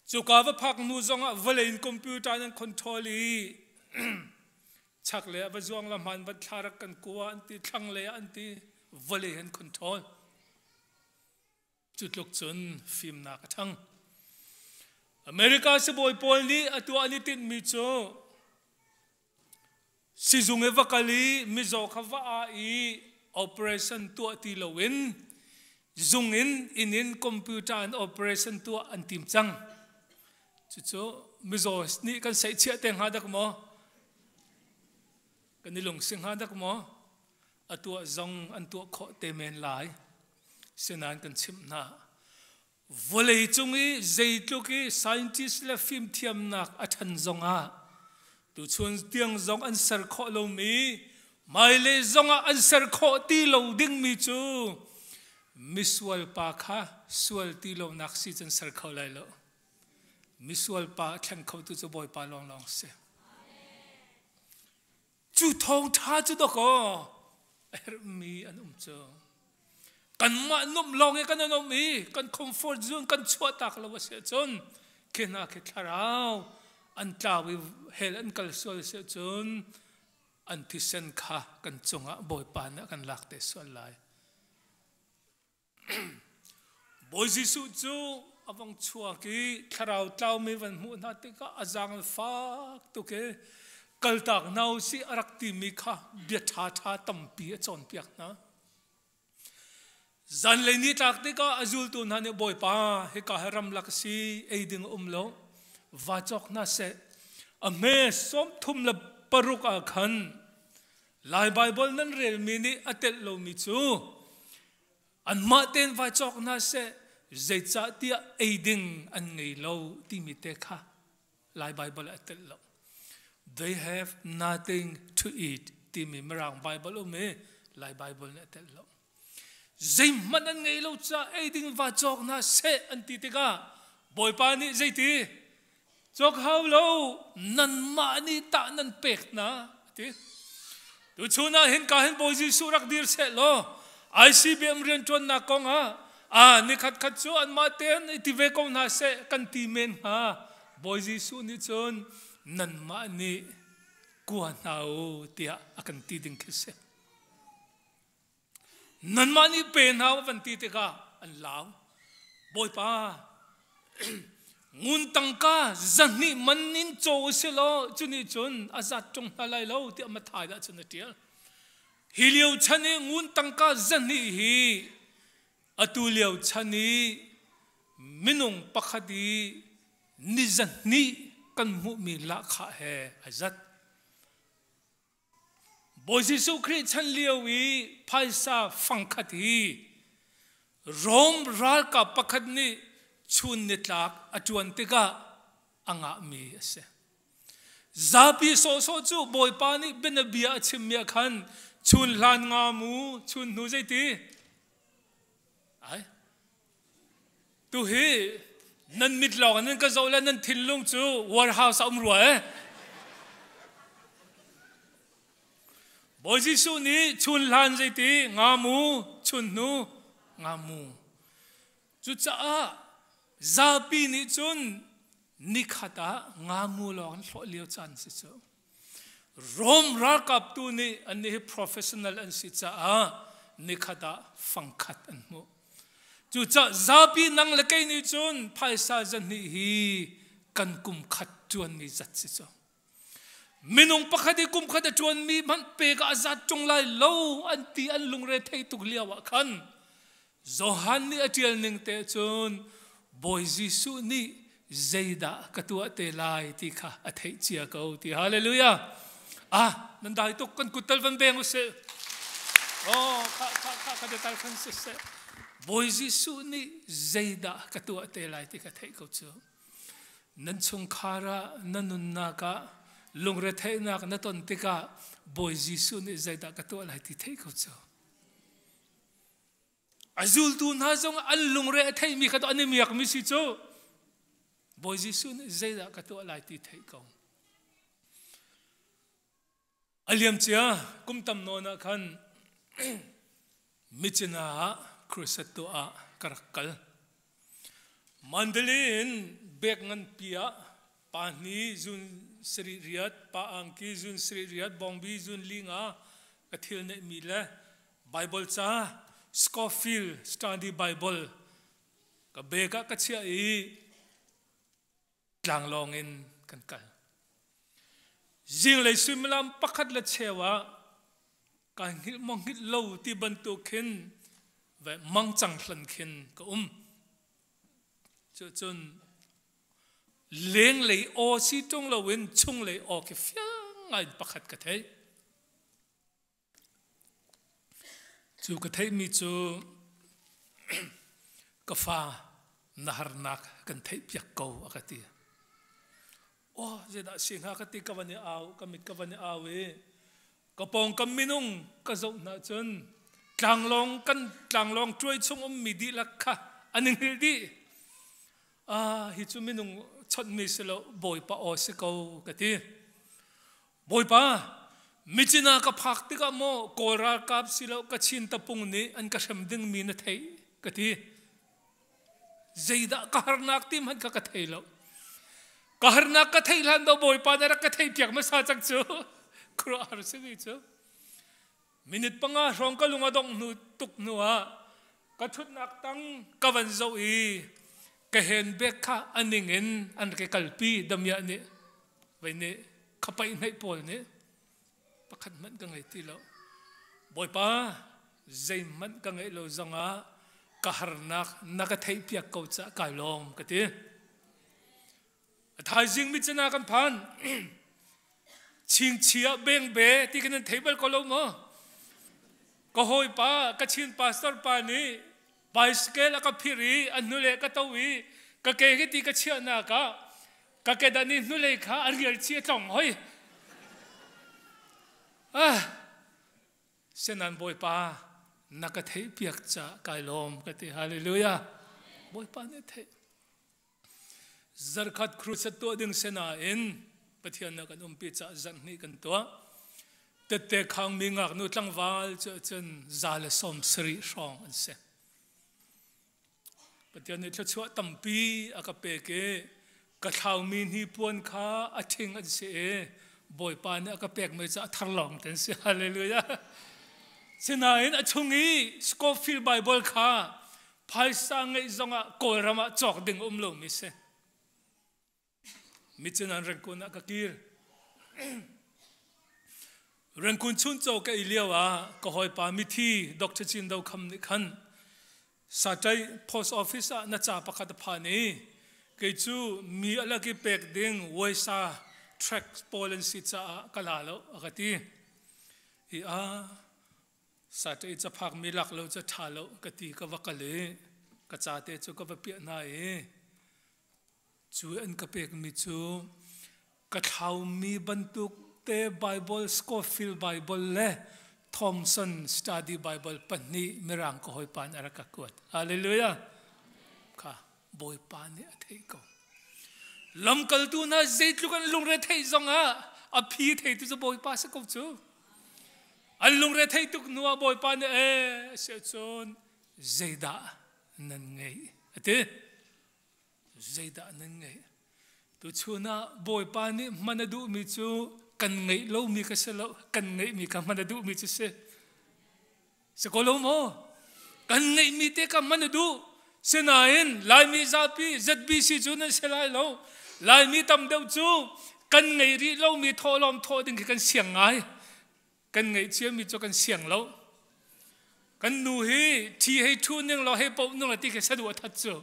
Cuka va phak hnu zongah vawlei in computer in an control i chak le va zuang la hman van thla rak kan kua an ti thlang le an ti vawlei an control. Cu tluk cun fimnak a ṭhang. America sibawi pawl nih a tuah an i tinhmi cu Sizung i va kal i mizaw kha va ah i operation tuah ti loin zung in inn in computer in operation tuah an tim cang. Cucu mizaw nih kan seihchiah te hnga dak maw? Kan i lungsi hnga dak maw? A tuah zong an tuah khawh te men lai. Sinain kan chimh hna. Vawleicung i zeitluk i scientist le fimthiamnak a ṭhan zongah tuchun tiang zong an ser khawh lomi hmailei zongah an ser khawh ti lo dingmi cu misual pa kha sual ti lonak si cun ser kho lai lo. Misual pa a thleng khotu cu Bawipa lawnglawng si. Cu thawngṭha cu dawkaw a herhmi an um cu. Kanmah nuamh lawng i kan um i kan comfort zone kan chuahtak lo a si ahcun khi hna khi thlarau an tlau i hell an kal sual a si ahcun an thisen kha kan cungah Bawipa nih a kan lak te sual lai. Bawi Jesuh cu a vong chuak i thlarau tlaumi van hmuh hna tikah a zaang an fak tuk i kaltak hna u sih a rak timi kha bia ṭhaṭha tampi a cawnpiak hna. Zanlei ni tlak tikah a zultu hna nih Bawipa hika hi ramlak a si ei ding a um lo va cawk hna seh a hme 36 ah khan Lai Baibal nan relmi nih a telh lomi cu anmah tein vai cawk hna seh zeicahtiah ei ding an ngei lo timi te kha Lai Baibal a telh lo. They have nothing to eat timi Mirang Baibal um i Lai Baibal nih a telh lo. Zeihmanh an ngei lo caah ei ding va cawk hna seh an ti tikah Bawipa nih zeiti cawk hau lo nanmah nih tah nan pek hna ti tuchun ah hin ka hin Bawi Jesuh rak dir seh law ICBM rianṭuannak kong ah a nikhat khat cu anmah tein i ti ve ko hna seh kan ti men hnga Bawi Jesuh nih cun nanmah nih kua hna u tiah a kan ti ding khi si. Nanmah nih pe hna u van ti tikah an lau. Bawipa, ngun tangka zahnih man in caw u si law cu nih cun a zat ṭung hna lai lo tiah Matthai ah cun a ṭial. Hi lio chan i ngun tangka zahnih hi atu lio chan i minung pakhat i ni zahnih kan hmuhmi lahkhah he a zat. Bawi Jesuh Khrih chan lio i phaisa fangkhat hi Rom ralkap pakhat nih chun nitlak a ṭuan tikah a ngahmi a si. Zapi sawhsawh cu Bawipa nih bianabia a chimmi ah khan chun hlan nga mu, chun hnu zeiti? Ai. Tu hi nan mit lawng nan ka zoh le nan thinlung cu warehouse a um rua eh. Bawi Jesuh nih chun hlan zeiti nga mu chun hnu nga mu. Cucaah zapi nih cun nikhat ah nga mu lawng an hlawh lio caan si cu. Rom ralkap tu nih an nih hi professional an si caah nikhat ah fangkhat an hmuh. Cucaah zapi nang le kei nih cun phaisa zahnih hi kan kum khat ṭuanmi zat si cu. Minung pakhat i kum khat a ṭuanmi hmanh pek ah a zat ṭung lai lo an ti an lungre theih tuk lio ah khan Johan nih a ṭial ning te cun Bawi Jesuh nih zeidah ka tuah te lai ti kha a theih cia ko ti hallelujah ah nan dai tuk kan kut tal van beng usih oh kha kha kha ka tal khan si seh Bawi Jesuh nih zeidah ka tuah te lai ti kha theih ko cu nan chungkhar ah nan nunnak ah Lungretheihnak na ton tikah Bawi Jesuh nih zeidah ka tuah lai ti thei ko cu. A zultu hna zong an lungre a theimi kha an i miakmi si cu. Bawi Jesuh nih zeidah ka tuah lai ti theih ko. A liamcia kum tam nawn ah khan Myitkyina ah crusade tuah ah ka rak kal. Mandalay in bek nganpi ah pa hni zun sarih riat, pa angki zun sarih riat, bawngbi zun li nga ka thil neihmi le Bible ca Scofield Study Bible ka bek ah ka chiah i tlanglawng in kan kal. Zinglei suimilam pakhat le cheu ah kai hngilh maw hngilh lo ti bantuk khin ve mangcang hlan khin ka um. Cucun lenglei aw si ṭung loin chunglei aw khi fiang ngai in pakhat ka theih. Cu ka theihmi cu ka fa na harnak kan theihpiak ko a ka ti. Aw zeidah si hnga ka ti ka van i au ka mit ka van i au i ka pawngkam minung ka zoh hna cun tlanglawng kan tlanglawng ṭuai chung ummi dihlak kha an i hngilh dih. Ah hi cu minung chawnhmi si lo Bawipa aw si ko ka ti. Bawipa, Myitkyina ka phak tikah maw Kawl ralkap silo Kachin tapung nih an ka hrem dingmi na theih ka ti. Zeidah ka harnak ti hmanh kha ka thei lo. Ka harnak ka theih hlan do Bawipa na rak ka theih piak hmasa cang cu. Khuaruahhar si mi cu. Minute panga hrawng ka lung a dongh hnu tuk hnu ah ka thutnak tang ka van zoh i ka handbag kha a ning in an rak i kalpi damiah nih vei nih khapaih hnaih pawl nih pakhat hmanh ka ngei ti lo bawipa zeihmanh ka ngeih lo zongah ka harnak na ka theihpiak ko caah kai lawm ka ti A thaizing Myitkyina kan phan. Chingchia bengbe ti kan in thei bal ko lo maw? Ka hawipa, ka Chin pastor pa nih bicycle a ka phir i a hnulei ka to i ka ke hi ti ka chiahnak ah ka kedan i hnulei kha a rial chi a tlong hoi. Ah, Senan Bawipa na ka theih piak ca kai lawm ka ti. Hallelujah. Bawipa nih theih. Zarkhat crusade tuah ding si nain Pathian nih kan umpi caah zarhhnih kan tuah. Tette khangmi ngaknu tlangval cu cun 170 hrawng an si. Pathian nih thluachuah tampi a ka pek i ka thlaumi hnipuan kha a ṭhing an si i Bawipa nih a ka pekmi cu a thar lawng te an si. Hallelujah. Sinain a chung i Scofield Bible kha phaisa ngeih zongah Kawlram ah cawk ding um lomi si. Michinan Rangoon ah ka kir. Rangoon chuncaw ka ei lio ah ka hawipa mithi Dr. Cin Do Kham nih khan Satai post office ah na ca pakhat a phan i kei cu mi alak i pek ding waisa track pawl an si caah ka la lo a ka ti. I a Saṭei caphak mi lak lo cu ṭha lo ka ti ka va kal i ka ca te cu ka va piah hna i cu an ka pekmi cu ka thlaumi bantuk te Bible Scofield Bible le Thomson Study Bible pahnih mirang ka hawipa nih a rak ka kuat. Hallelujah. Kha Bawipa nih a theih ko. Lamkaltu hna zeitluk an lungre theih zongah a phi theitu cu Bawipa si ko cu. An lungre theih tuk hnu ah Bawipa nih ee a si ahcun zeidah nan ngeih a ti. Zeidah nan ngeih? Tuchun ah Bawipa nih hman a duhmi cu kan ngeih lomi ka si lo, kan ngeihmi kha hman a duhmi cu si. Si ko lo maw? Kan ngeihmi te kha hman a duh. Sinain Laimi zapi ZBC cu nan si lai lo. Laimi tam deuh cu kan ngei rih lomi thawhlawm thawh ding khi kan siang ngai. Kan ngeih ciami cu kan siang lo. Kan nu hi thi hei thu ning law hei poh ning law ti khi saduh a that cu.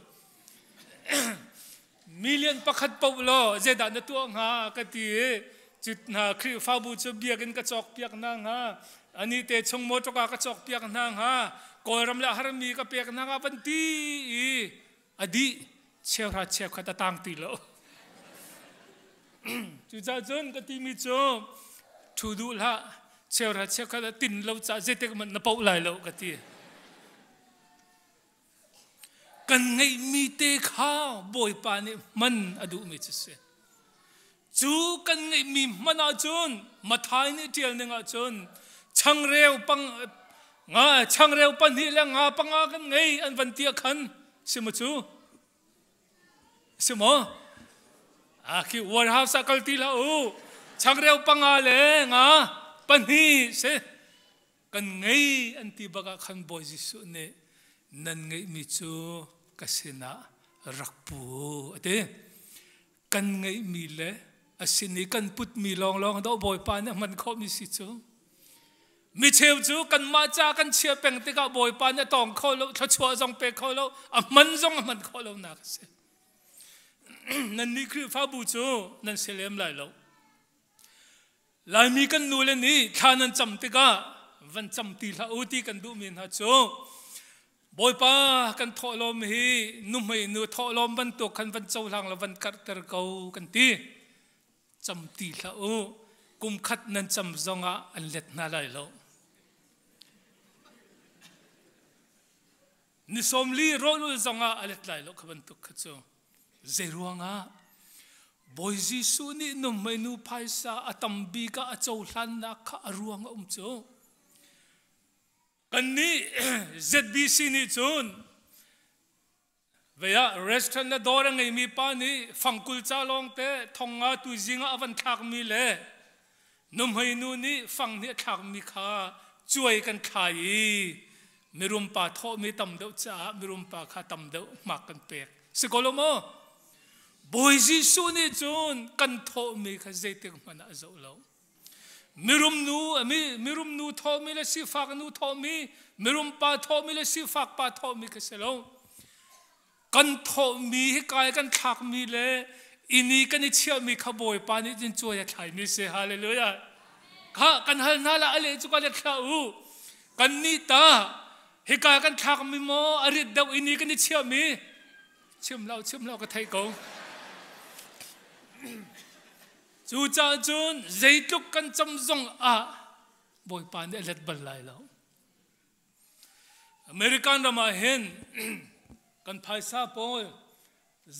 Million pakhat poh law zeidah na tuah hnga ka ti i cut hna Khrihfabu cu biakinn ka cawk piak hna hnga ani te chung motor ka cawk piak hna hnga Kawlram le harmi ka pek hna hnga van ti i a dih cheuhra cheukhat a tang ti lo. Cucaah cun ka timi cu thu duh hlah cheuhra cheukhat ah tin lo ca zeitik hmanh na poh lai lo ka ti. Kan ngeihmi te kha Bawipa nih hman a duhmi cu si. Cu kan ngeihmi hman ahcun Mathai nih ṭial ning ahcun changreu pang nga changreu pahnih le nga panga kan ngei an van ti ah khan si maw cu? Si maw? Ah khi warehouse ah kal ti hlah u. Changreu panga le nga pahnih si. Kan ngei an ti bak ah khan Bawi Jesuh nih nan ngeihmi cu ka sinah rak pu a ti. Kan ngeihmi le a sin i kan putmi lawnglawng dawh Bawipa nih a hman khawhmi si cu. Mi cheu cu kanmah ca kan chia peng tikah Bawipa nih a tawng kho lo, thluachuah zong pe kho lo, a hman zong a hman khawh lonak a si. Nannih Khrihfabu cu nan si lem lai lo. Laimi kan nule nih thla nan cam tikah van cam ti hlah u ti kan duhmi hna cu Bawipa kan thawhlawm hi nuhmei nu thawhlawm bantuk khan van cohlang law van karhter ko kan ti. Cam ti hlah u. Kum khat nan cam zongah an let hna lai lo. Ni sawmli rawl ul zongah a let lai lo kha bantuk kha cu. Zei ruangah Bawi Jesuh nih nuhmei nu phaisa a tam bik ah a cohlannak kha a ruang a um cu. Kannih ZBC nih cun vei ah restaurant le dawr a ngeimi pa nih fangkul ca lawng te thong nga tu zing ah a van thlakmi le nuhmei nu nih fang nih a thlakmi kha cuai kan thlai i mirum pa thawhmi tam deuh caah mirum pa kha tam deuh hmak kan pek si ko lo maw Bawi Jesuh nih cun kan thawhmi kha zeitik hmanh ah a zoh lo mirum nu mirum nu thawhmi le sifak nu thawhmi mirum pa thawhmi le sifak pa thawhmi kha si lo kan thawhmi hi kai kan thlakmi le ini kan i chiahmi kha Bawipa nih cun cuai a thlaimi si hallelujah kha kan hal hna la ale cu ka let hlah u kan nih ta hika kan thlakmi maw a rit deuh ini kan i chiahmi chim lo chim lo ka thei ko cu caah cun zeitluk kan cam zong ah Bawipa nih a let bal lai lo American ram ah hin kan phaisa pawl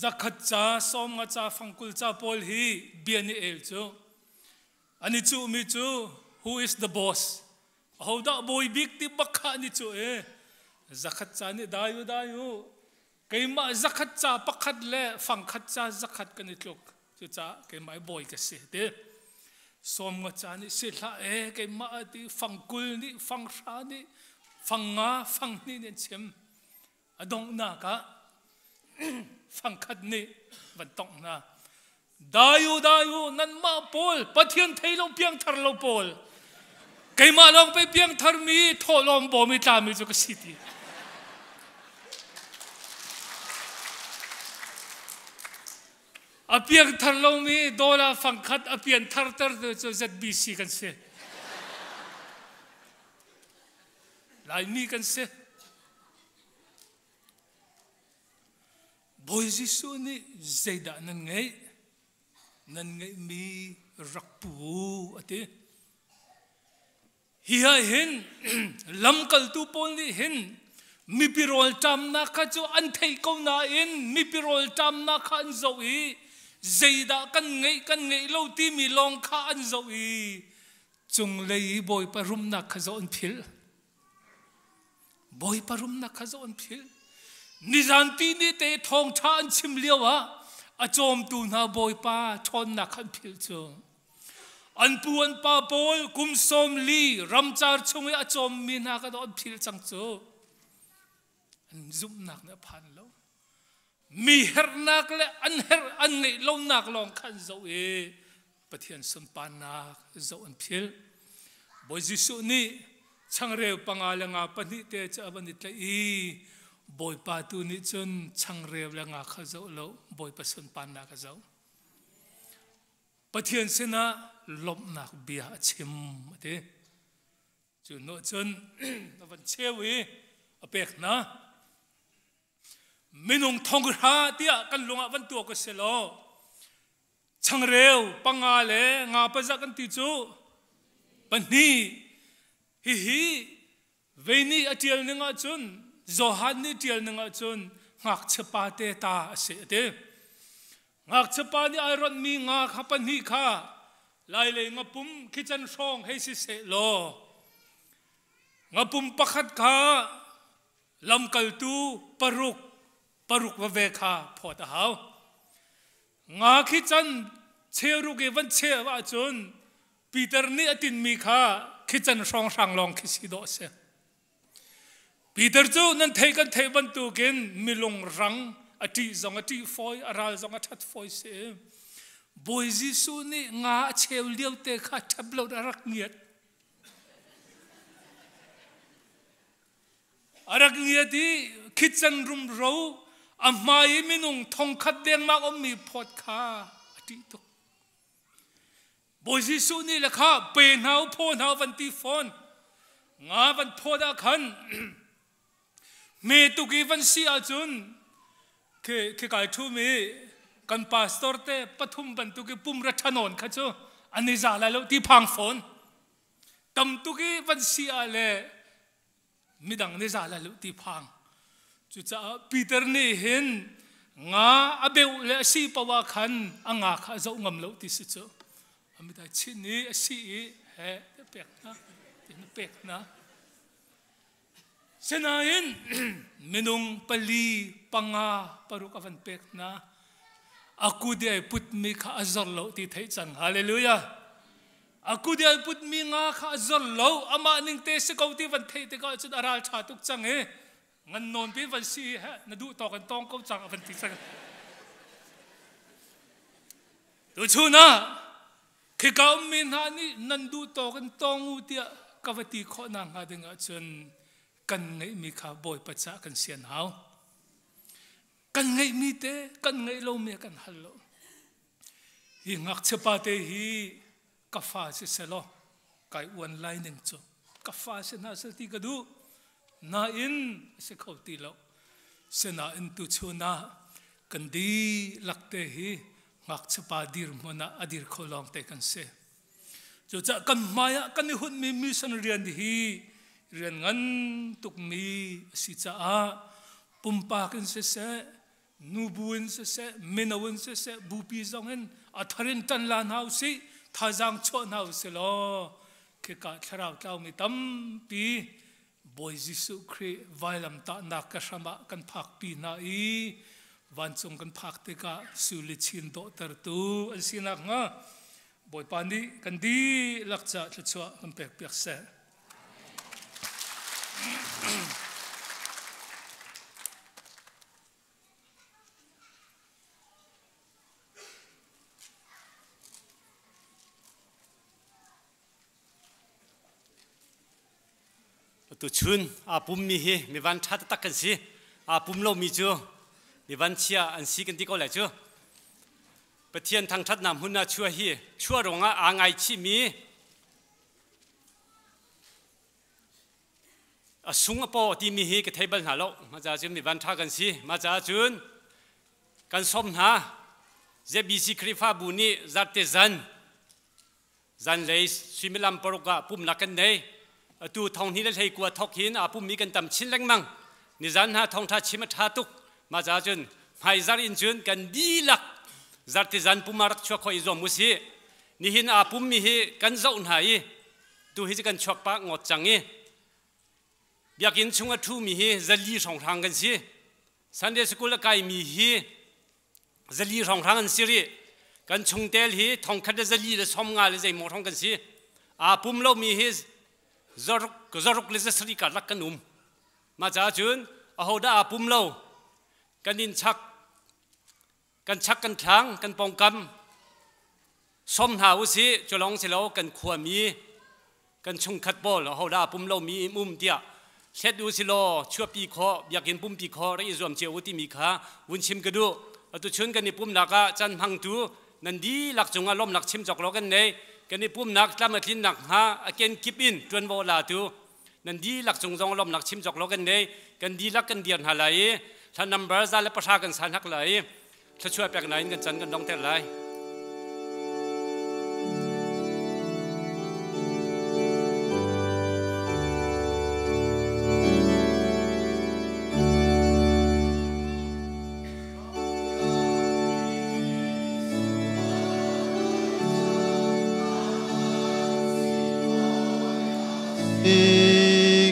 zakhat ca sawmnga ca fangkul ca pawl hi bia nih el cu an i cuhmi cu who is the boss ahodah bawi bik ti bak kha an i cuh i zakhat ca nih dai u dai u keimah zakhat ca pakhat le fangkhat ca zakhat kan i tluk Cucaah keimah i bawi ka si ti. Sawmnga ca nih si hlah e keimah a ti fangkul nih fanghra nih fangnga fanghnih nih an chim. A donghnak ah fangkhat nih van tongh hna. Dai u dai u nanmah pawl Pathian thei lo piangthar lo pawl keimah lawng pei piangthar mi thawhlawm bawm i tlami cu ka si ti. A piangthar lomi dollar fangkhat a pianthar ter cu ZBC kan si. Laimi kan si. Bawi Jesuh nih zeidah nan ngeih? Nan ngeihmi rak pu a ti. Hi ah hin lamkaltu pawl nih hin mipi rawlṭamnak kha cu an theih ko nain mipi rawlṭamnak kha an zoh i zeidah kan ngeih kan ngeih lo timi lawng kha an zoh i cunglei i Bawipa rumnak kha zoh an philh. Bawipa rumnak kha zoh an philh. Nizanpi ni te thawngṭha an chim lio ah a cawmtu hna Bawipa ṭhawnnak kha an philh cu. An pu an pa pawl kum 40 ramcar chung i a cawmmi hna kha an philh cang cu. An zumhnak nih a phan lo. Mi herhnak le an herh an ngeih lonak lawng kha an zoh i Pathian sunparnak zoh an philh. Bawi Jesuh nih changreu panga le nga pahnih te cu a van i tlaih i Bawipa tu nih cun changreu le nga kha zoh lo Bawipa sunparnak a zoh. Pathian sinah lawmhnak bia a chim a ti. Cu hnu cun a van cheu i a pek hna. Minung thonghra tiah kan lung ah van tuak a si lo. Changreu panga le nga pazah kan ti cu pahnih. Hihi vei nih a ṭial ning ahcun Johan nih ṭial ning ahcun ngakchia pa te ta a si a ti. Ngakchia pa nih ai ronhmi nga kha pahnih kha lailei ngapum khi can hrawng hei si seh law ngapum pakhat kha lamkaltu paruk paruk vave kha phawt a hau. Nga khi can cheuruk i van cheu ahcun Peter nih a tinmi kha khi can hrawnghrang lawng khi si dawh a si. Peter cu nan thei kan theih bantukin milung rang a ṭih zong a ṭih fawi, a ral zong a ṭhat fawi si. Bawi Jesuh nih nga a cheu lio te kha ṭhep lo a rak ngiat. A rak ngiat i khitcan rumro a hmai i minung thongkhat dengmang ummi phawt kha a ṭih tuk. Bawi Jesuh nih le kha pe hna u phaw hna u van ti fawn. Nga van phawt ah khan hme tuk i van si ahcun khi khi kai ṭhum i kan pastor te pathum bantuk i pum ra ṭhanawn kha cu an i za lai lo ti phang fawn. Tam tuk i van si ah le midang nih za lai lo ti phang. Cucaah Peter nih hin nga a beuh le a si paoh ah khan a nga kha a zoh ngam lo ti si cu. A mit ai chin i a si i he pek hna, na pek hna. Sinain minung pali panga paruk a van pek hna. A kut i ai putmi kha a zor lo ti theih cang. Hallelujah. A kut i ai putmi nga kha a zor lo. Amah ning te si ko ti van theih tikah cun a ral ṭha tuk cang i ngan nawn pi van si he na duh tawk in tawng ko cang a van ti cang. Tuchun ah khika ummi hna nih nan duh tawk in tawng u tiah ka va ti khawh nak hnga ding ahcun kan ngeihmi kha Bawipa cah kan sian hau. Kan ngeihmi te kan ngeih lomi kan hal lo. Hi ngakchia pa te hi ka fa si selaw kai uan lai ning cu ka fa si hna sel ti ka duh nain a si kho ti lo. Sinain tuchun ah kan dihlak te hi ngakchia pa dirhmun ah a dir kho lawng te kan si. Cucaah kan hmai ah kan i hunhmi mission rian hi rian ngan tukmi a si caah pumpak in siseh, nubu in siseh, mino in siseh, bupi zong in a thar in ṭan la hna usih, thazaang chuah hna usih law khika thlarau tlaumi tampi Bawi Jesuh Khrih vailamtahnak ka hram ah kan phakpi hna i vancung kan phak tikah sui chin dawhtertu an si nakhnga Bawipa nih kan dihlak caah thluachuah kan pekpiak seh. Tuchun aa pummi hi mi van ṭha taktak kan si. Aa pum lomi cu mi van chia an si kan ti ko lai cu. Pathian thangṭhatnak hmun ah chuah hi chuah ruangah aa ngaichihmi a sung a paw timi hi ka thei bal hna lo. Mah caah cun mi van ṭha kan si. Mah caah cun kan sawm hna. ZBC Khrihfabu nih zarte zan Zanlei suimilam paruk ah pumnak kan nei. Atu thonghnih le hleikua thok hin aa pummi kan tam chin lengmang. Nizan hna thawngṭha chim a ṭha tuk. Mah caah cun hmaizar in cun kan dihlak zartizan pum ah rak chuak khawh i zuam usih. Nihin aa pummi hi kan zoh hna i tu hi cu kan chuak pah ngawt cang i biakinn chung a ṭhumi hi zali hrawnghrang kan si. Sunday school a kaimi hi zali hrawnghrang an si rih. Kan chungtel hi thongkhat le zali le sawmnga le zeimaw hrawng kan si. Aa pum lomi hi zaruk, zaruk le zasarih karlak kan um. Mah caah cun ahodah aa pum lo kan inn chak kan chak kan thlang kan pawngkam Sawm hna usih, cu lawng si lo kan khuami kan chungkhat pawl ahodah pum lomi um tiah hlet u si law chuahpi khawh biakinn pumpi khawh rak i zuam cio u timi kha vun chim ka duh. Atu chun kan i pumnak ah caan hmangtu nan dihlak cungah lawmnak chim cawk lo kan nei. Kan i pumnak tlam a tlinnak hnga a kenkip in ṭuanvo latu nan dihlak cung zong lawmnak chim cawk lo kan nei. Kan dihlak kan dir hna lai i hla number 110 kan sa hnak lai i thluachuah pek nain kan can kan dongter lai.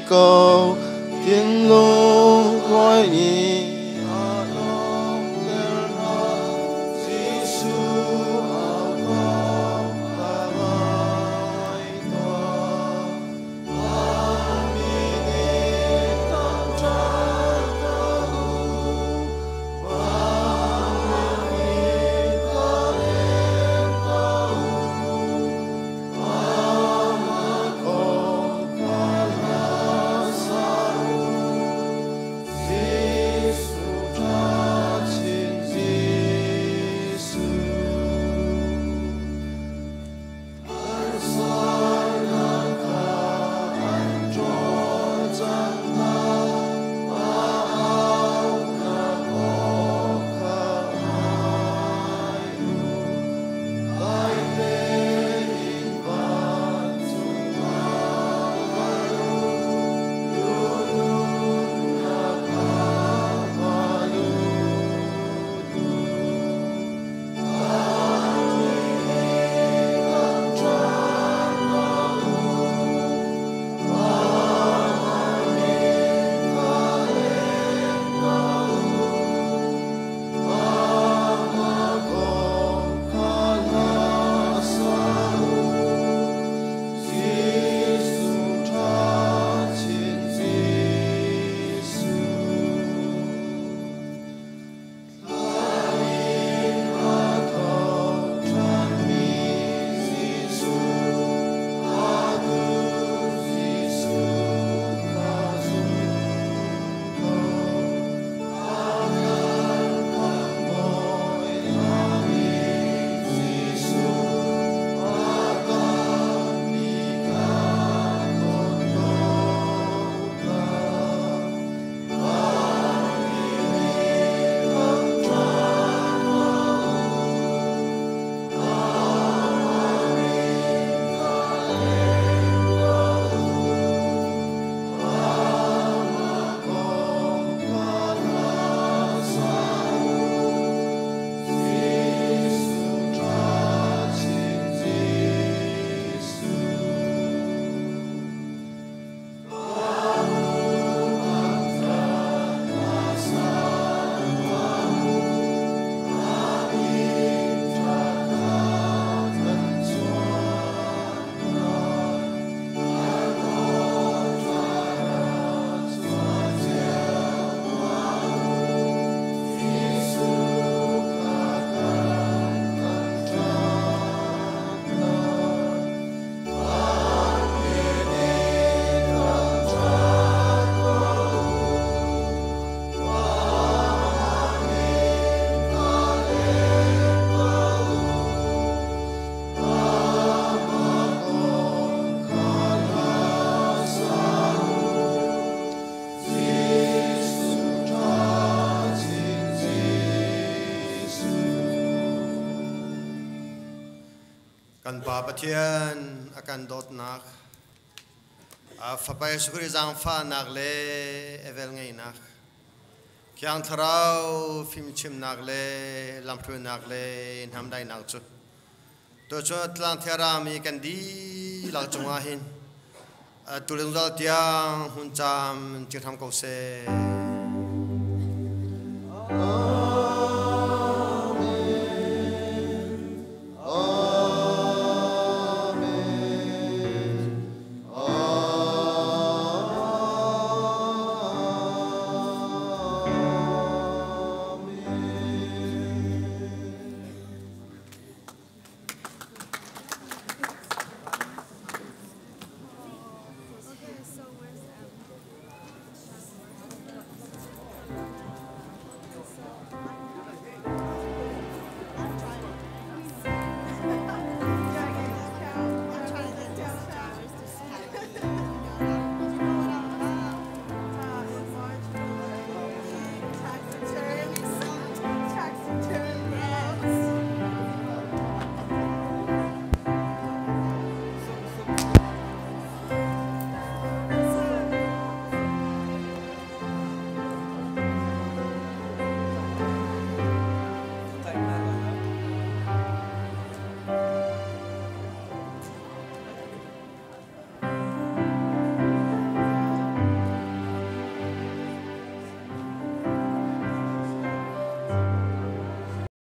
ko thinlung kuai nih a lawmhter hna Jesuh au thawng kha ngai tuah Vanmi nih thangṭhat tuah u Vanmi nih thangṭhat tuah u Amah kong kha hla sa u Jesuh ṭha chin Jesuh. Harsatnak kha an ṭawl cang hna, a aunak aw kha ngai u. Dai tein vancung ah kal u, lununnak ah va lut u. Kan Pa Pathian a kan dawtnak, a Fapa Jesuh Khrih zaangfahnak le a velngeihnak, Thiang Thlarau fimchimnak le lamhruainak le hnamdainak cu tucu tlang thiarami kan dihlak cungah hin atu le zungzal tiang hmun caam cing hram ko seh. Amen.